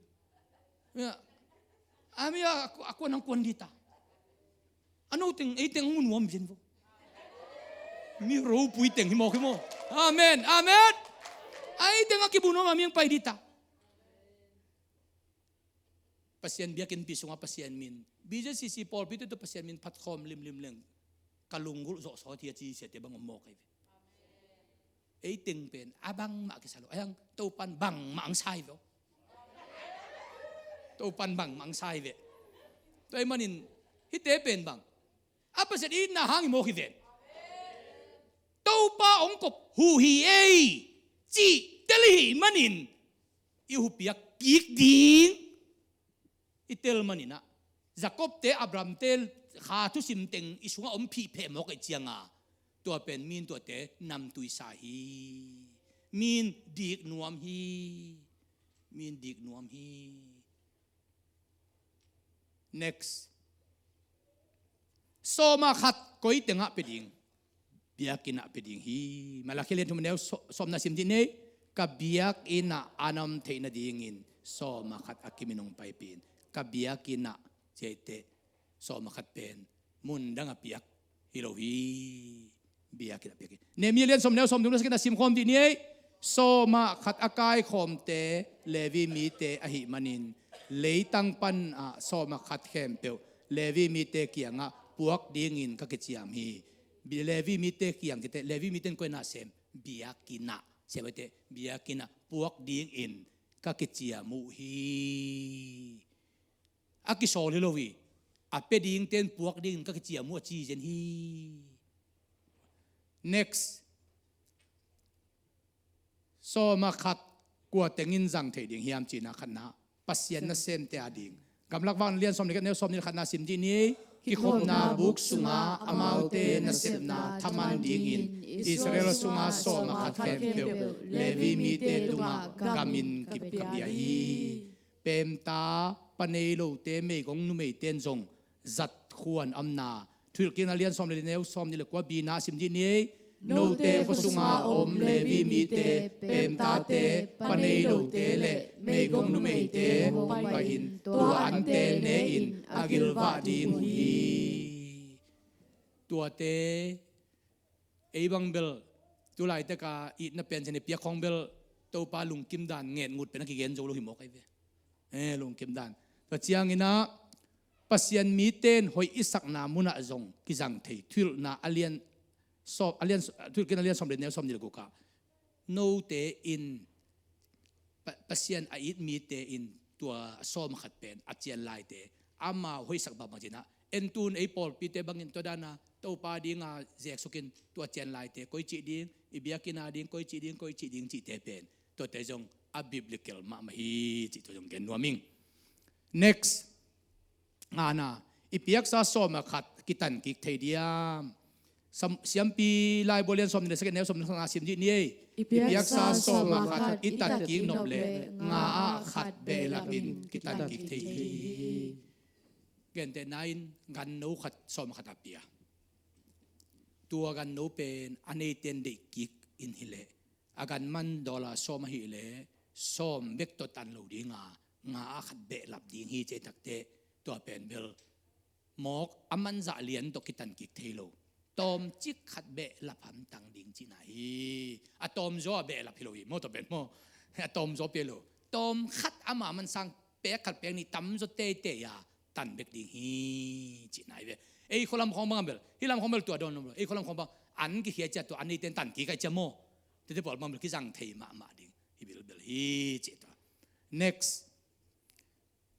A mi a kuan ang kuan dita. A no teng ei teng ang mu nuam zen vo. Mi ropui teng hi mawk hi maw? Amen, amen. A ei teng a kibu nuam a mi ang pai dita. Pasian biakinnpi sungah Pasian min, B J C C pawlpi tawh Pasian min phatkhawm limlim leng ka lunggulh zawh sawt hi a ci siate bang om mawk ahi ve. Ei teng pen a bangmah kisa lo a hiang, Topan bangmah ang sai ve. Topan bangmah ang sai ve. Tua ahih manin hihte pen bang a Pasian itna hang hi mawk hi ven. Topa hong kop huh hi ei cih tel i hih manin i huh piak kik ding i tel maninah Jacob te Abraham te kha thusim teng i sungah om phihpheh mawk aih cianga tua pen min tuate namtui sa hi. Min dik nuam hi. Min dik nuam hi. Next. Sawma khat koi tengah pia ding? Biakinnah pia ding hi. Malakhi lian thum neu sawmna sim dih nei. Ka biakinnah a na om theih nadingin sawma khat a kimin hong paipih in. Ka biakinnah ciaiteh sawma khat pen mundang a piak hi lo hi. Biakinnah piak hi. Nehemiah lian sawm neu sawm thum na sakin a simkhawm dih ni ei. Sawma khat a kaikhawmte Levi mite ahih manin leitang panah sawma khat khempeuh Levi mite kiangah puak dingin ka kiciam hi. Levi mite kiang kite, Levi mite in koi na sem? Biakinnah. Sem aite biakinnah puak dingin ka kiciam uh hi. A kisawl hi lo hi. A pia dingte in puak dingin ka kiciam uh a ci zen hi. Next. Sawma khat kua tengin zang thei ding hiam cihna khatna Pasian nasemte a ding. Gamlak vang lian sawm ni khat neu sawm ni khatna sim dih ni. Kikhopna buk sungah amaute nasepna thaman dingin Israel sungah sawma khat khempeuh Levi mite tungah gamin kipkapia hi. Pemta, panei lote, meigong numeite in zong zat khuan amna. Thuhilhkikna lian sawm le li neu sawm ni le kua bina sim dih ni ei. Note khuasunga om Levi mite, pemtate, panei lote le meigong numeite hong pai in tua ante ne in a gilvah ding uh hi. Tuate ei bang bel tulaitak a itna pen cian i piak khawng bel Topa lungkim dan nget ngut pen a kigen zo lo hi mawk ahi ve. Eh, lungkim dan. Tua cianginah Pasian mite in hoih i sakna munah zong kizang thei. Thuhilhna a lian sawm, a lian, Thuhilhkikna a lian sawm le neu sawm ni le gukah note in Pa-, Pasian a it mite in tua sawma khat pen a cian laite amau hoihsak bangbang cinah, en tun ei pawlpite bangin tua dana Topa dinga zeksukin tua cian laite koi cih ding, i biakinn a ding koi cih ding, koi cih ding cihte pen tuate zong a biblical mahmah hi cih tua zong gen nuam ing. Next. Ngana, i piaksa sawma khat kitan kik thei diam? Sam-, Siampi Laibu lian sawm ni le sagih neu sawm ni le khat na sim dih ni ei. I piaksa sawma khat i tat kik nop le nga ah khat behlapin kitan kik thei hi. Gentehna in ganno khat sawma khat a pia. Tua ganno pen a neite in deih kik in hileh a gan man dollar sawm ahileh sawm bek tawh tan lo dinga nga ah khat behlap ding hi cih takteh tua pen bel mawk a manzah lian tawh kitan kik thei lo. Tawmcik khat behlap hamtang ding cihna hi. A tawmzaw a behlap hi lo hi maw tua pen maw? A tawmzaw pia lo. Tawm khat ama mansang pek khat pek nih tamzaw teitei a tan bek ding hi cihna hi ve. Ei khualam khawng bang a bel hih lam khawng bel tua dawn lo. Ei khualam khawng bang an kikhia cia tua an neite in tan kik ai cia maw? Tete pawl bang bel kizang thei mahmah ding hi bilbel hi cih tua. Next.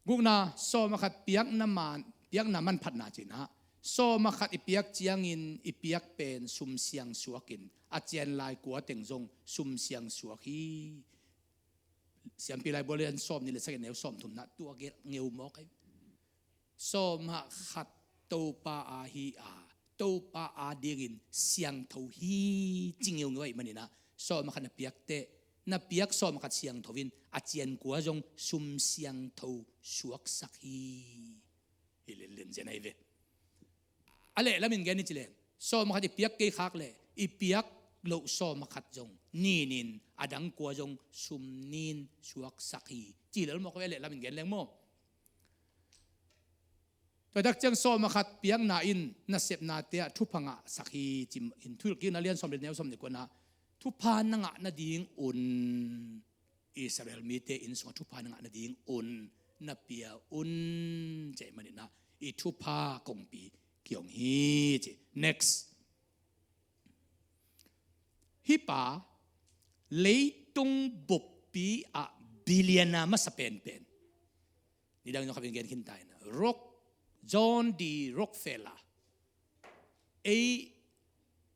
Gukna, sawma khat piakna man, piakna manphatna cinah sawma khat i piak ciangin i piak pen sumsiang suakin a cian lai kua teng zong sumsiang suak hi. Siampi Laibu lian sawm ni le sagih neu sawm thumna tua gelh ngeu mawk ahi. Sawma khat Topa a hi a, Topa a dingin siangtho hi ci ngeungeu ahih maninah sawma khat na piakteh na piak sawma khat siangtho in a cian kua zong sum siangtho suaksak hi. Hi lenlen zen ahi ve. A lehlamin gen i ci leng sawma khat i piak kei khak leh i piak loh sawm a khat zong ninin, a dang kua zong sum nin suaksak hi. Ci lel mawk ve, leh lamin gen leng maw. Tua tak ciang sawm a khat piakna in nasepnate ah thupha ngahsak hi, ci in Thuhilhkikna lian sawm le neu sawm le kuana thupha na ngah nading un, Israel mite inn sungah thupha na ngah nading un na pia un, cih maninah i thupha kongpi kiong hi, ci. Next. Hih pa leitung buppi ah billionaire masa penpen. Nidang zong khat in gen khin ta in ah, Rock, John D. Rockefeller. Ei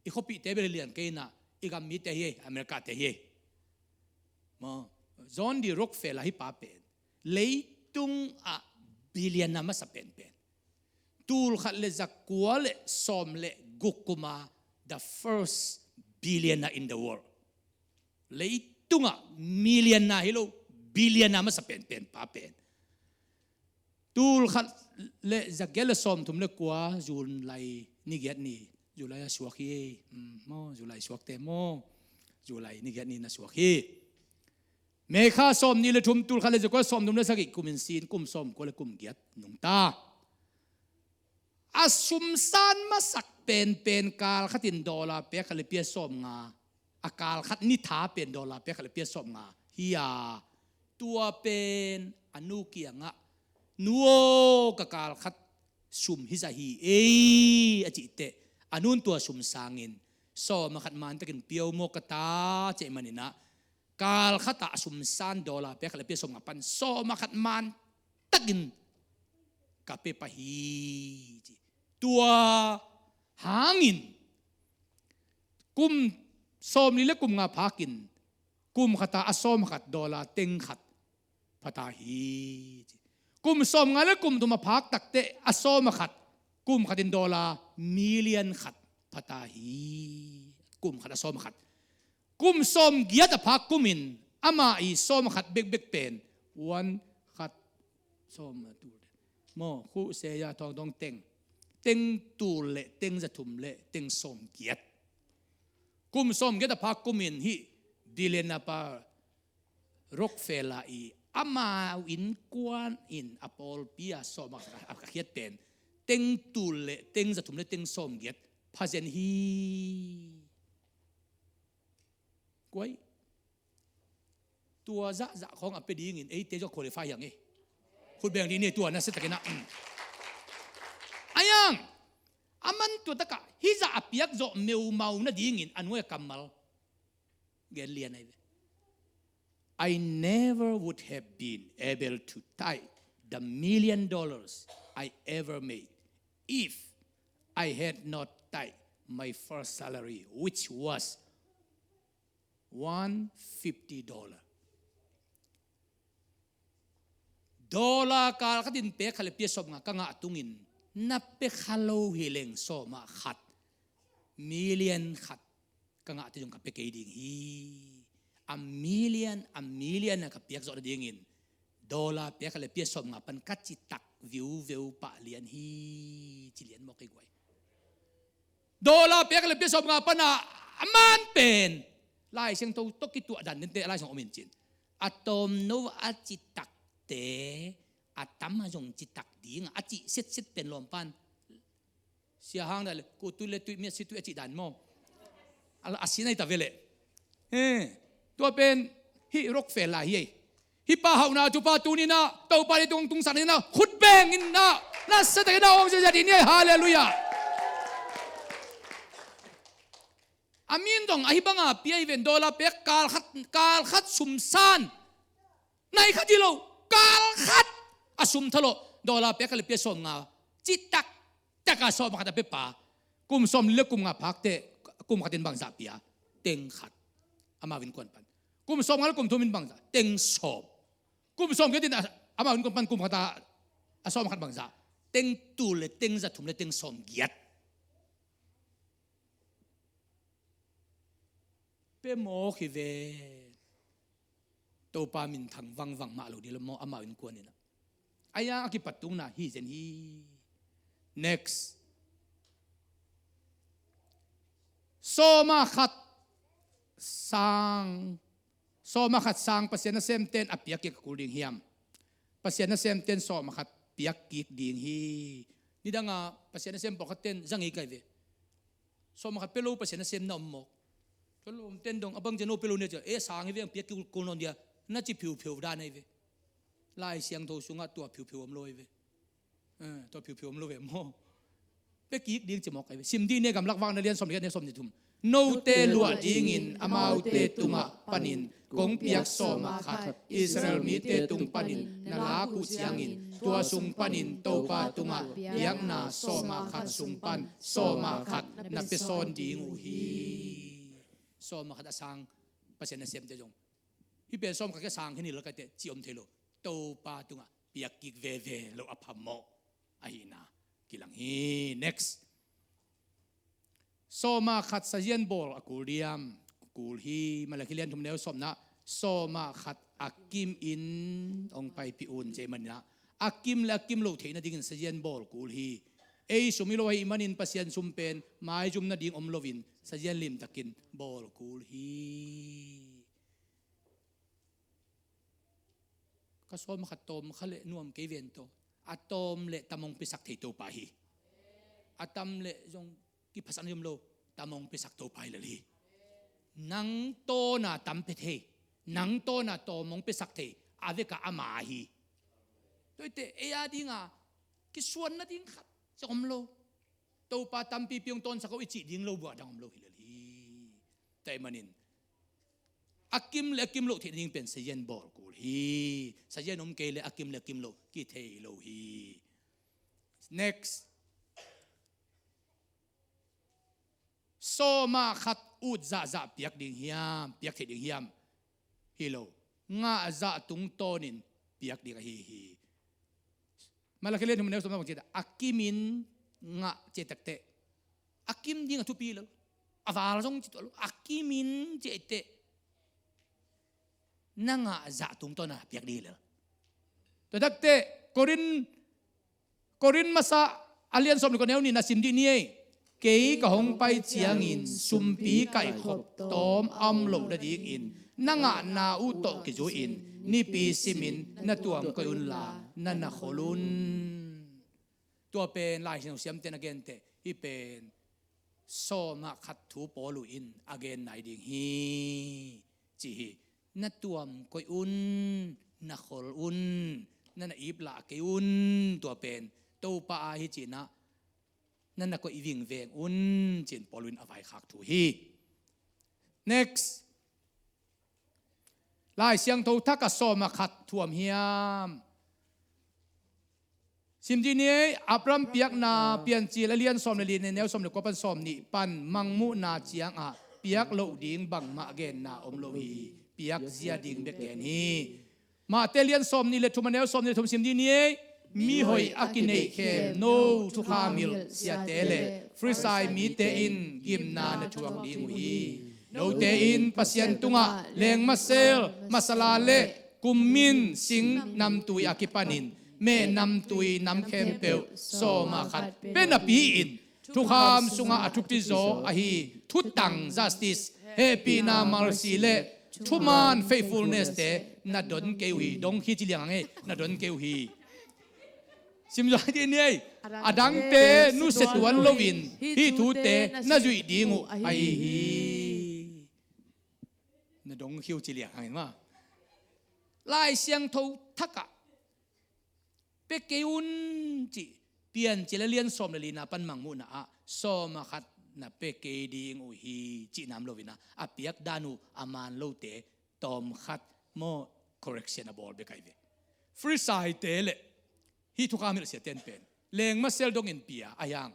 i khuapihte bel hi lian kei in ah, i gam mite hi ei, America-te hi ei. Maw, John D. Rockefeller hih pa pen leitung ah billionaire masa penpen. Tul khat le za kua le sawm le guk kuma the first billionaire in the world. Leitungah millionaire hi lo, billionaire masa penpen pa pen. Tul khat le za giat le sawm thum le kua, July ni giat ni, July a suak hi. Hmm, maw, July suakte maw, July ni giat ni na suak hi. May kha sawm nih le thum, tul khat le za kua sawm thum le sagih kumin sin, kum sawm kua le kum giat nungta. A sumsan masak penpen kal khatin dollar pek khat le pia sawm nga, a kal khat ni tha pen dollar pek khat le pia sawm nga hi a, tua pen a nu kiangah, "Nu aw, ka kal khat sum hi zah hi ei," a cih teh, a nun tua sum sangin, "Sawm a khat mantakin pia uh maw ka ta," cih maninah, kal khatah a sumsan dollar pek khat le pia sawm nga pan sawm a khat mantakin ka pia pah hi, ci. Tua hangin kum sawm nih le kum nga phakin kum khatah a sawm a khat dollar teng khat pha ta hi, ci. Kum sawm nga le kum thum a phak takteh a sawm a khat, kum khatin dollar million khat pha ta hi. Kum khat a sawm a khat. Kum sawm giat a phak kumin ama i sawm a khat bekbek pen one khat sawm a tul, maw, khuh seya thawng dong teng, teng tul le teng za thum le teng sawm giat. Kum sawm giat a phak kumin hih billionaire pa Rockefeller i amau innkuan in a pawlpi a sawm a khat a khiat pen teng tul le teng za thum le teng sawm giat pha zen hi. Kuai, tua zahzah khawng a pia dingin eite zong qualify hi hang ei. Khut beng dih ni, tua na se takin ah. Ayang, a man tua takah hih zah a piak zawh meumau nadingin a nuai a kammal gen lian ahi ve. "I never would have been able to tithe the million dollars I ever made if I had not tithed my first salary, which was one fifty dollar." Dollar kal khatin pek khat le pia sawm nga ka ngah tungin na pia kha lo hi leng sawm a khat, million khat ka ngah teh zong ka pia kei ding hi. A million, a million a ka piak zawh nadingin dollar pek khat le pia sawm nga pan ka citak viuveu pah lian hi, ci lian mawk ei guai. Dollar pek khat le pia sawm nga pan a, a man pen Lai Siangtho tawh kituah dan dente Lai Siangtho om in cin, a tawmno a citakte a tam a zong citak ding a, a cih setset pen lawm pan Sia Hang Dai le, "Ko tui le tui, mia si tui," a cih dan maw? A, a si nai ta ve leh. He, tua pen hih Rockefeller hi ei. Hih pa hauhna thupha tuni-in ah, Topa leitung tungsak ni-in ah, khut beng in ah, na sa takin ah awng ziazia dih ni ei. Halleluiah. A min dong ahi banga pia hi ven, dollar pek kal khat, kal khat sumsan nai khat hi lo, kal khat a sum thalawh, dollar pek khat le pia sawm nga, citak taka sawm khat a pia pa, kum sawm li le kum nga phak teh, kum khatin bangzah pia? Teng khat. Amau innkuan pan. Kum sawm nga le kum thum in bangzah? Teng sawm. Kum sawm giat in a, amau innkuan pan kum khat a, a sawm khat bangzah? Teng tul le teng za thum le teng sawm giat. Pia mawk hi ve. Topa minthang vangvang mah lo dih lo maw, amau innkuan in ah. Ahi a kipat tungna hi zen hi. Next. Sawm a khat Sang, sawm ah khat sang Pasian nasemten a piak kik a kul ding hiam? Pasian nasemten sawm ah khat piak kik ding hi. Nidanga Pasian nasem pawlkhat ten zang i kai ve. Sawm ah khat pia lo Pasian nasem na om mawk. Tua lo om ten dong a bang cia no pia lo nia cia, e, sang hi ve, ang piak kik kul nawn dia, na ci phiupheu dan ahi ve. Lai Siangtho sungah tua phiupheu om lo ahi ve. Eh, tua phiupheu om lo ve maw? Pia kik ding ci mawk ahi ve. Sim dih ni e, Gamlak Vakna lian sawm le giat, neu sawm le thum. Note luah dingin amaute tungah panin kong piak sawm ah khat Israel mite tung panin na lak uh ciangin, tua sung panin Topa tungah biakna sawm ah khat sung pan sawm ah khat na pia sawn ding uh hi. Sawm ah khat a sang Pasian nasemte zong, hih pen sawm ah khat kia sang hi ni lo kaite ci om thei lo. Topa tungah piak kik veve lo a phamawh ahihna kilang hi. Next. Sawm ah khat sazian bawl a kul diam? Kul hi. Malakhi lian thum, neu sawmna, sawm ah khat a kim in hong paipih un, ci ahih manin ah, a kim le a kim loh theih nadingin sazian bawl kul hi. Ei sum hi lo ahih manin Pasian sum pen maizum nading om loin sazian limtakin bawl kul hi. Ka sawm ah khat tawm kha leh nuam kei ven tawh. A tawm leh tam hong piasak thei Topa hi. A tam leh zong kiphasak na om lo, tam hong piasak Topa hi lel hi. Nang tawna tam pia thei, nang tawna tawm hong piasak thei, a vekah ama hi. Tua hi teh ei a dinga kisuan nading khat zong om lo. Topa tampipi hong tawnsak o i cih ding lo, bua dang om lo hi lel hi. Tua ahih manin a kim le a kim loh theih nading pen sazian bawl kul hi. Sazian om kei le a kim le a kim loh kithei lo hi. Next. Sawm ah khat ut zahzah piak ding hiam? Piak theih ding hiam? Hi lo. Ngah zah tungtawnin piak ding ahi hi. Malakhi lian thum, neu sawmna bang ci ta, a kimin ngah ci takte, a kim ding a thupi lo. A val zong ci tuah lo. A kimin ci teh na ngah zah tungtawna piak ding hi lel. Tua takte Korin, Korin masa a lian sawm le kua, neu nihna sim dih ni ei. Kei ka hong pai ciangin sumpi kaihkhop tawm a om loh nadingin na ngahna uh tawh kizui-in nipi simin na tuam koih unla na na khol un. Tua pen Lai Siangtho siamten a genteh hih pen sawm ah khat thu Paul uh in a gen nai ding hi, ci hi. Na tuam koih un, na khol un, na na ip lah kei un. Tua pen Topa a hi cinah na na koih vingveng un, ci-in Paul uh in a vaikhak thu hi. Next. Lai Siangtho thak ah sawm ah khat thu om hiam? Sim dih ni ei. Abraham piakna Piancil a lian sawm le li, neu sawm le kua pan sawm nih pan Mangmuhna ciangah piak loh ding bangmah genna om lo hi. Piak zia ding bek gen hi. Mate lian sawm nih le thum, a neu sawm nih le thum sim dih ni ei. Mi hoih a kineih khem no thukham hilh siate le Farisai mite in gimna na thuak ding uh hi. Note in Pasian tungah lengmasel, masala le kummin sing namtui a kipanin meh namtui nam khempeuh sawm ah khat pia napi-in thukham sungah a thupi zaw ahi thutang, justice, hehpihna, mercy, le thuman, faithfulness-te na don kei uh hi. Dong hi ci liang hang ei, na don kei uh hi. Sim zaw dih ni ei. A dangte nusia tuan loin hih thute na zuih ding uh ahi hi. Na dong hi uh ci liang hang in mah. Lai Siangtho thak ah pia kei un cih Piancil a lian sawm le lina pan Mangmuhna ah sawm ah khat na pia kei ding uh hi cihna om loin ah, a piak dan uh a man lote tawm khat maw, correction a bawl bek ahi ve. Farisai-te le hih thukham hilh siaten pen lengmasel dongin pia ahi hang,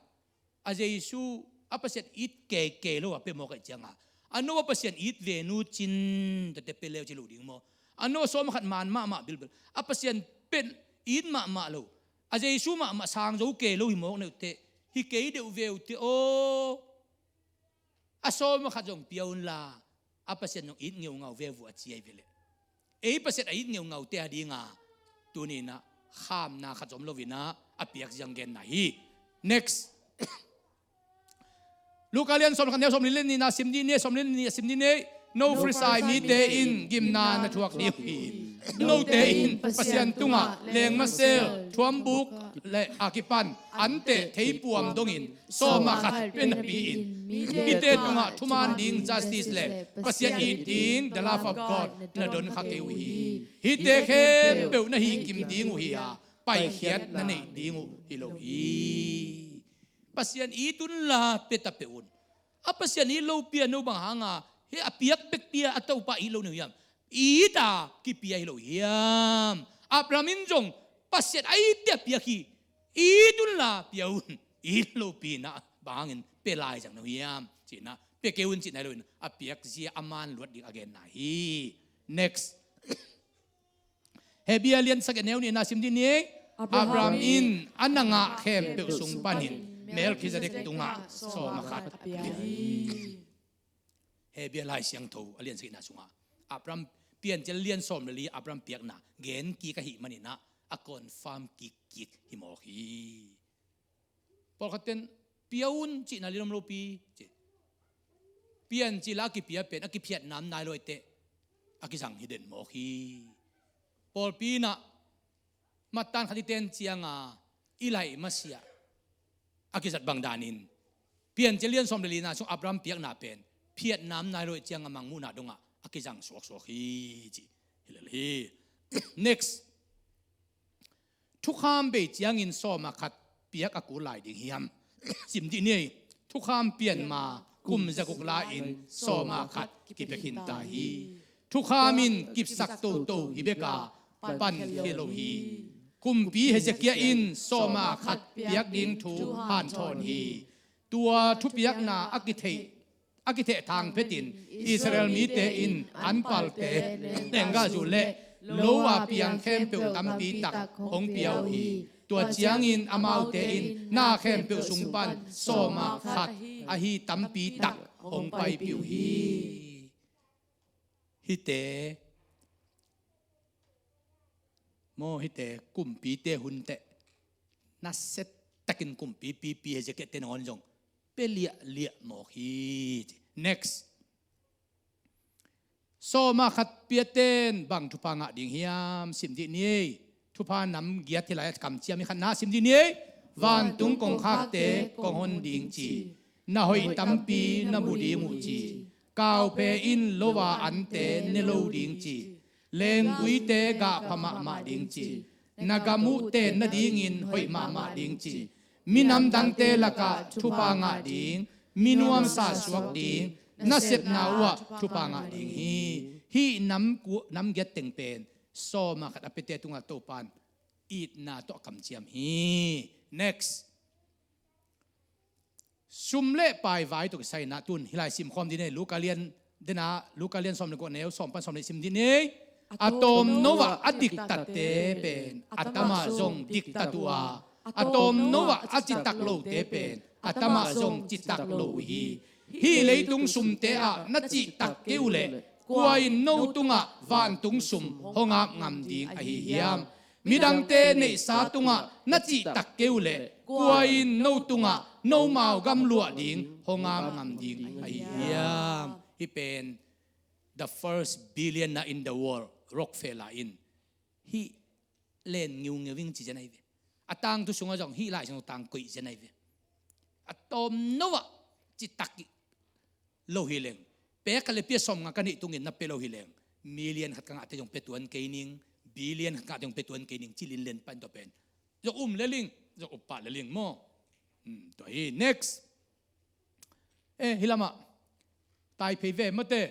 a Jesu a Pasian it kei kei lo a pia mawk ahih cianga, a no a Pasian it ve nu cin tawte pia leu ci lo ding maw? A no a sawm ah khat man mahmah bilbil, a Pasian pen it mahmah lo, a Jesu mahmah sang zo kei lo hi mawk neuhteh, hi kei deuh ve uh teh aw. A sawm ah khat zong pia unla, a Pasian zong it ngeungau ve uh a ci ahi ve leh. Ei Pasian a it ngeunngaute a dinga tuni-in ah khamna khat zong om loin ah a piak ziang genna hi. Next. Luka lian sawm le khat, neu sawm le nihna sim dih ni, sawm le nih sim dih ni. No Farisai mite in gimna na thuak ding uh hi. Note in Pasian tungah lengmasel, thuambuk le a kipan anteh theipuam dongin sawm ah khat pia napi-in mite tungah thuman ding justice le Pasian it ding, the love of God, na don kha kei uh hi. Hihte khempeuh na hihkim ding uh hi a, paikhiat na neih ding uh hi lo hi. Pasian it unla pia ta peuh un. A Pasian it lopi a no bang hanga hih a piak bek pia a Topa it lo na uh hiam? It a kipia hi lo hiam? Abraham in zong Pasian a itte a piak hi. It unla pia un. It lopi na bang hangin pia lai zang na uh hiam? Cihna pia kei un cihna hi loin a piakzia a man luat ding a genna hi. Next. Hebru a lian sagih a neu nihna sim dih ni. Abraham in a na ngah khempeuh sung panin Melkhizedek tungah sawm ah khat a pia hi. Hebru Lai Siangtho a lian sagihna sungah Abraham, Piancil lian sawm le li Abraham piakna gen kik ahih maninah a confirm kikkik hi mawk hi. Pawlkhat ten pia un cihna lilom lopi ci. Piancil a kipia pen a kiphiatna om nai lo ahi teh a kizang hi den mawk hi. Pawlpi inah mattan khat i ten cianga i laih masiah a kizat bang danin Piancil lian sawm le lina sung Abraham piakna pen phiatna om nai lo ahi cianga mangmuhna dongah a kizang suaksuak hi ci hi lel hi. Next. Thukham bei ciangin sawm ah khat piak a kul lai ding hiam? Sim dih ni. Thukham pianma kum zaguk la-in sawm ah khat kipia khinta hi. Thukham in kipsak toto hi beka pan hi lo hi. Kumpi Hezekiah in sawm ah khat piak ding thu hanthawn hi. Tua thupiakna a kitheih a kitheh thang phetin Israel mite in an palte lenggahzu le lo a piang khempeuh tampi tak hong pia uh hi. Tua ciangin amaute in na khempeuh sung pan sawm ah khat ahi tampi tak hong paipih uh hi. Hihte maw, hihte kumpite hun teh nasia takin kumpi pipi Hezekiah te nangawn zong pia liahliah mawk hi. Next. Sawm ah khat piaten bang thupha ngah ding hiam? Sim dih ni. Thupha nam giat hi lai a kamciam hi. Khatna sim dih ni. Vantung kongkhakte kong hon ding ci. Na hoih tampi na mu ding uh ci. Kauphe in lo a ante ne lo ding ci. Lengguite gahpha mahmah ding ci. Na gam uh ten nadingin hoih mahmah ding ci. Minam dangte lakah thupha ngah ding, mi nuamsa suak ding, na sepna uhah thupha ngah ding hi. Hih nam ku-, nam giat teng pen sawm ah khat a piate tungah Topan itna tawh a kamciam hi. Next. Sum le pai vai tawh kisai inah tun hih lai simkhawm dih ni. Luka lian dena, Luka lian sawm le kua neu sawm pan sawm le sim dih ni. A tawmno ah a diktatte pen a tamah zong diktat uh a, a tawmno ah a citak lote pen a tamah zong citak lo uh hi. Hih leitung sumte ah na cihtak kei uh leh kua in no tungah vantung sum hong ap ngam ding ahi hiam? Midangte neihsa tungah na cihtak kei uh leh kua in no tungah nomau gam luah ding hong ap ngam ding ahi hiam? Hih pen the first billionaire in the world, Rockefeller in hih len ngiungeu ing ci zen ahi ve. A tangthu sungah zong hih lai sung tang koih zen ahi ve. A tawmno ah citak lo hi leng, pek khat le pia sawmnga ka neih tungin na pia lo hi leng, million khat ka ngahte zong pia tuan kei ning, billion khat ka ngahte zong pia tuan kei ning ci linlen pan tua pen zong um le ling, zong up pah le ling maw? Hmm, tua hi. Next. Eh, hih lamah tai phei ve mate.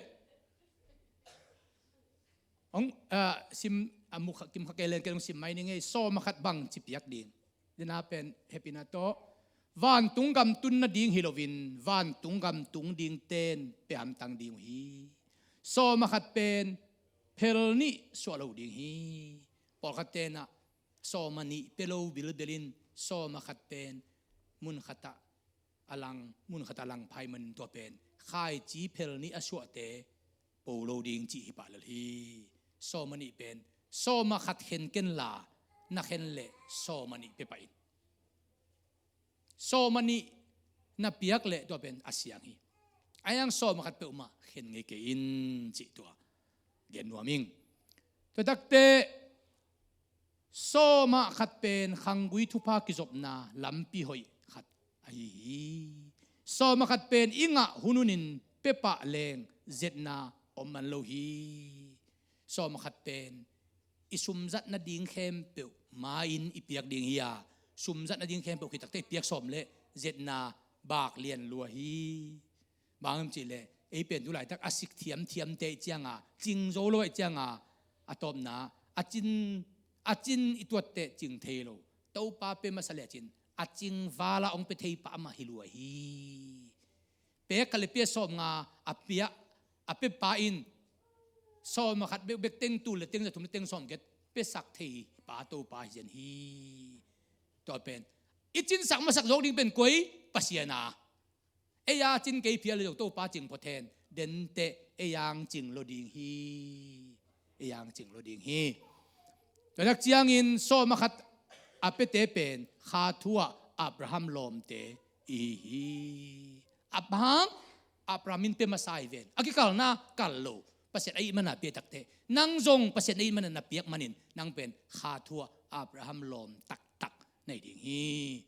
Hong, ah, sim a mu kha, kim kha kei len kei hong sim mai ning ei. Sawm ah khat bang ci piak ding? Dena pen hehpihna tawh vantung gam tun nading hi loin vantung gam tung ding ten pia hamtang ding uh hi. Sawm ah khat pen phel nih suah lo ding hi. Pawlkhat tenah sawm ah nih pia lo bilbel in sawm ah khat pen mun khatah a lang, mun khatah a lang phai manin tua pen khaici phel nih a suahte po lo ding cih hi pah lel hi. Sawm ah nih pen sawm ah khat khen kenla na khen leh sawm ah nih pia pah in. Sawm ah nih na piak leh tua pen a siang hi. Ahi hang sawm ah khat peuhmah khen ngei kei in cih tua gen nuam ing. Tua takte sawm ah khat pen khanggui thupha kizopna lampi hoih khat ahi hi. Sawm ah khat pen i ngah hun hunin pia pah leng zetna om man lo hi. Sawm ah khat pen i sumzat nading khempeuh ma-in i piak ding hi a, sumzat nading khempeuh khit takte i piak sawm leh zetna bak lian lua hi. Bang hiam cih leh ei pen tu laitak a sik thiamthiamte i cianga, cing zo lo i cianga, a tawpna a cin, a cin i tuatte cing thei lo. Topa pia masa le cin a cing vala hong pia thei pa amah hi lua hi. Pek khat le pia sawm nga a pia, a pia pa in sawm ah khat bekbek teng tul le teng za thum le teng sawm get piasak thei pa Topa hi zen hi. Tua pen i cinsak masak zawk ding pen koi? Pasian a. Ei a cin kei phial le zong Topa cing phot hen, denteh ei ang cing lo ding hi. Ei ang cing lo ding hi. Tua nak ciangin sawm ah khat a piate pen kha thu ah Abraham lawmte i hi hi. Abraham, Abraham in pia masa hi ven. A kikalna kal lo. Pasian a ih mana pia takte nang zong Pasian a ih mana na piak manin nang pen kha thu ah Abraham lawm taktak na hi ding hi.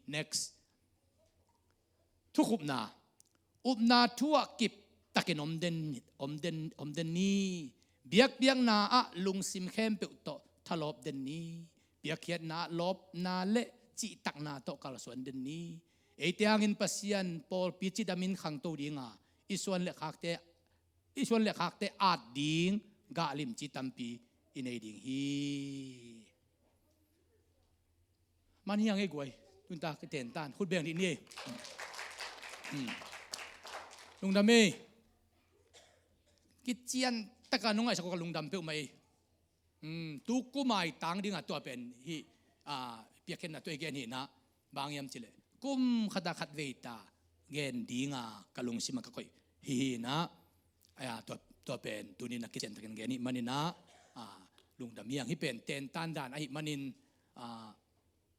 Next. Thukhupna. Upna thu ah kip takin om den, om den, om den ni. Biakpiakna ah lungsim khempeuh tawh thalawp den ni. Piakkhiatna ah lawpna le cihtakna tawh kalsuan den ni. Eite hangin Pasian pawlpi cidamin khangto dinga i suan le khakte, i suan le khakte at ding gah limci tampi i nei ding hi. Man hiang ei guai. Tunta ka tentan khut beng dih ni ei. Hmm. Lungdam ei. Kician taka nong ngaihsak ka lungdam peuhmah ei. Hmm. Tu kumai tang dinga tua pen hi, ah, piakkhiatna tua i gen hi na. Bang hiam cih leh kum khata khat veita gen dinga ka lungsim ah ka koih hi hi na. Aya, tua, tua pen tuni na kician takin gen hi manin ah, ah, lungdam hiang hi pen tentan dan ahi manin, ah,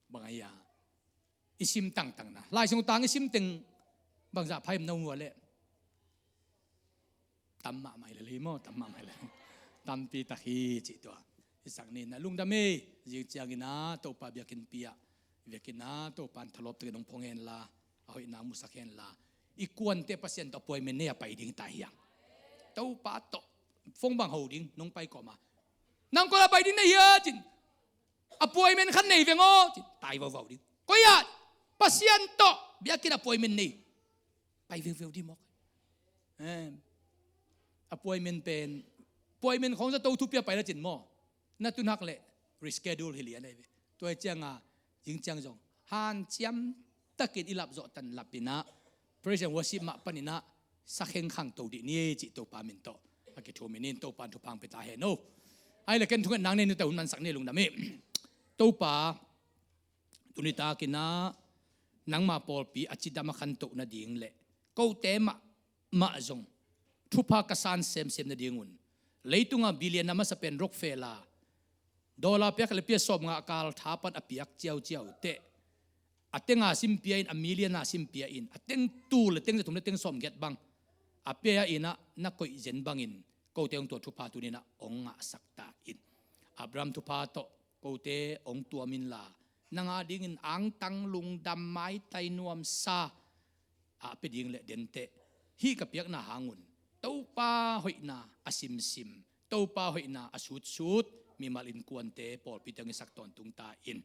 bang ahi a i sim tangtang na. Lai Siangtho tang i sim teng bangzah phaim na hua leh tam mahmah hi lel hi maw, tam mahmah hi lel. Tampi tak hi cih tua i sak ni na. Lungdam ei. Zing ciangin ah Topa biakinnpi ah, biakinn ah Topa in thalawp takin hong phong hen la, a hoihna musak hen la. I kuante Pasian tawh appointment nei a pai ding hi ta hiang. Topa tawh phone bang ho ding nong pai kawma. Nang koi a pai ding na hia cin. Appointment khat nei veng aw cin. Tai vauvau ding. Koi ah? Pasian tawh biakinn appointment nei. Pai veuveu ding mawk. Em. Appointment pen, appointment khawng zato thupi a pai la cin maw. Na tun hak leh reschedule hi lian ahi ve. Tua hi cianga zing ciang zong hanciam takin i lap zawh tan lap in ah praise and worship mah panin ah sakheng khangto dih ni ei cih Topa min tawh a kithum in, Topa in thupha hong pia ta hen aw. Ahi leh ken thungetna nei ni ta, hun mansak ni ei, lungdam ei. Topa, tuni takin ah nangma pawlpi a cidam a khantoh nading le kote mahmah zong thupha ka san semsem nadingun, leitunga billion a masa pen Rockefeller, dollar pia khat le pia sawm nga a kal tha pan a piak ciauciau teh, a tenga sim pia in, a million a sim pia in, a teng tul le teng za thum le teng sawm giat bang a pia in ah na koih zen bangin kote hong tua thupha tuni in ah hong ngahsak ta in. Abraham thupha tawh kote hong tuam inla, nang adingin angtang, lungdam, maitai, nuamsa a pia ding le denteh hih ka piakna hangun Topa hoihna a simsim, Topa hoihna a sutsut mimal innkuante, pawlpite hong hisak tawntung ta in.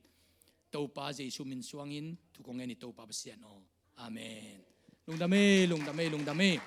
Topa Jesu min suangin thu kong ngen hi, Topa Pasian aw. Amen. Lungdam ei, lungdam ei, lungdam ei.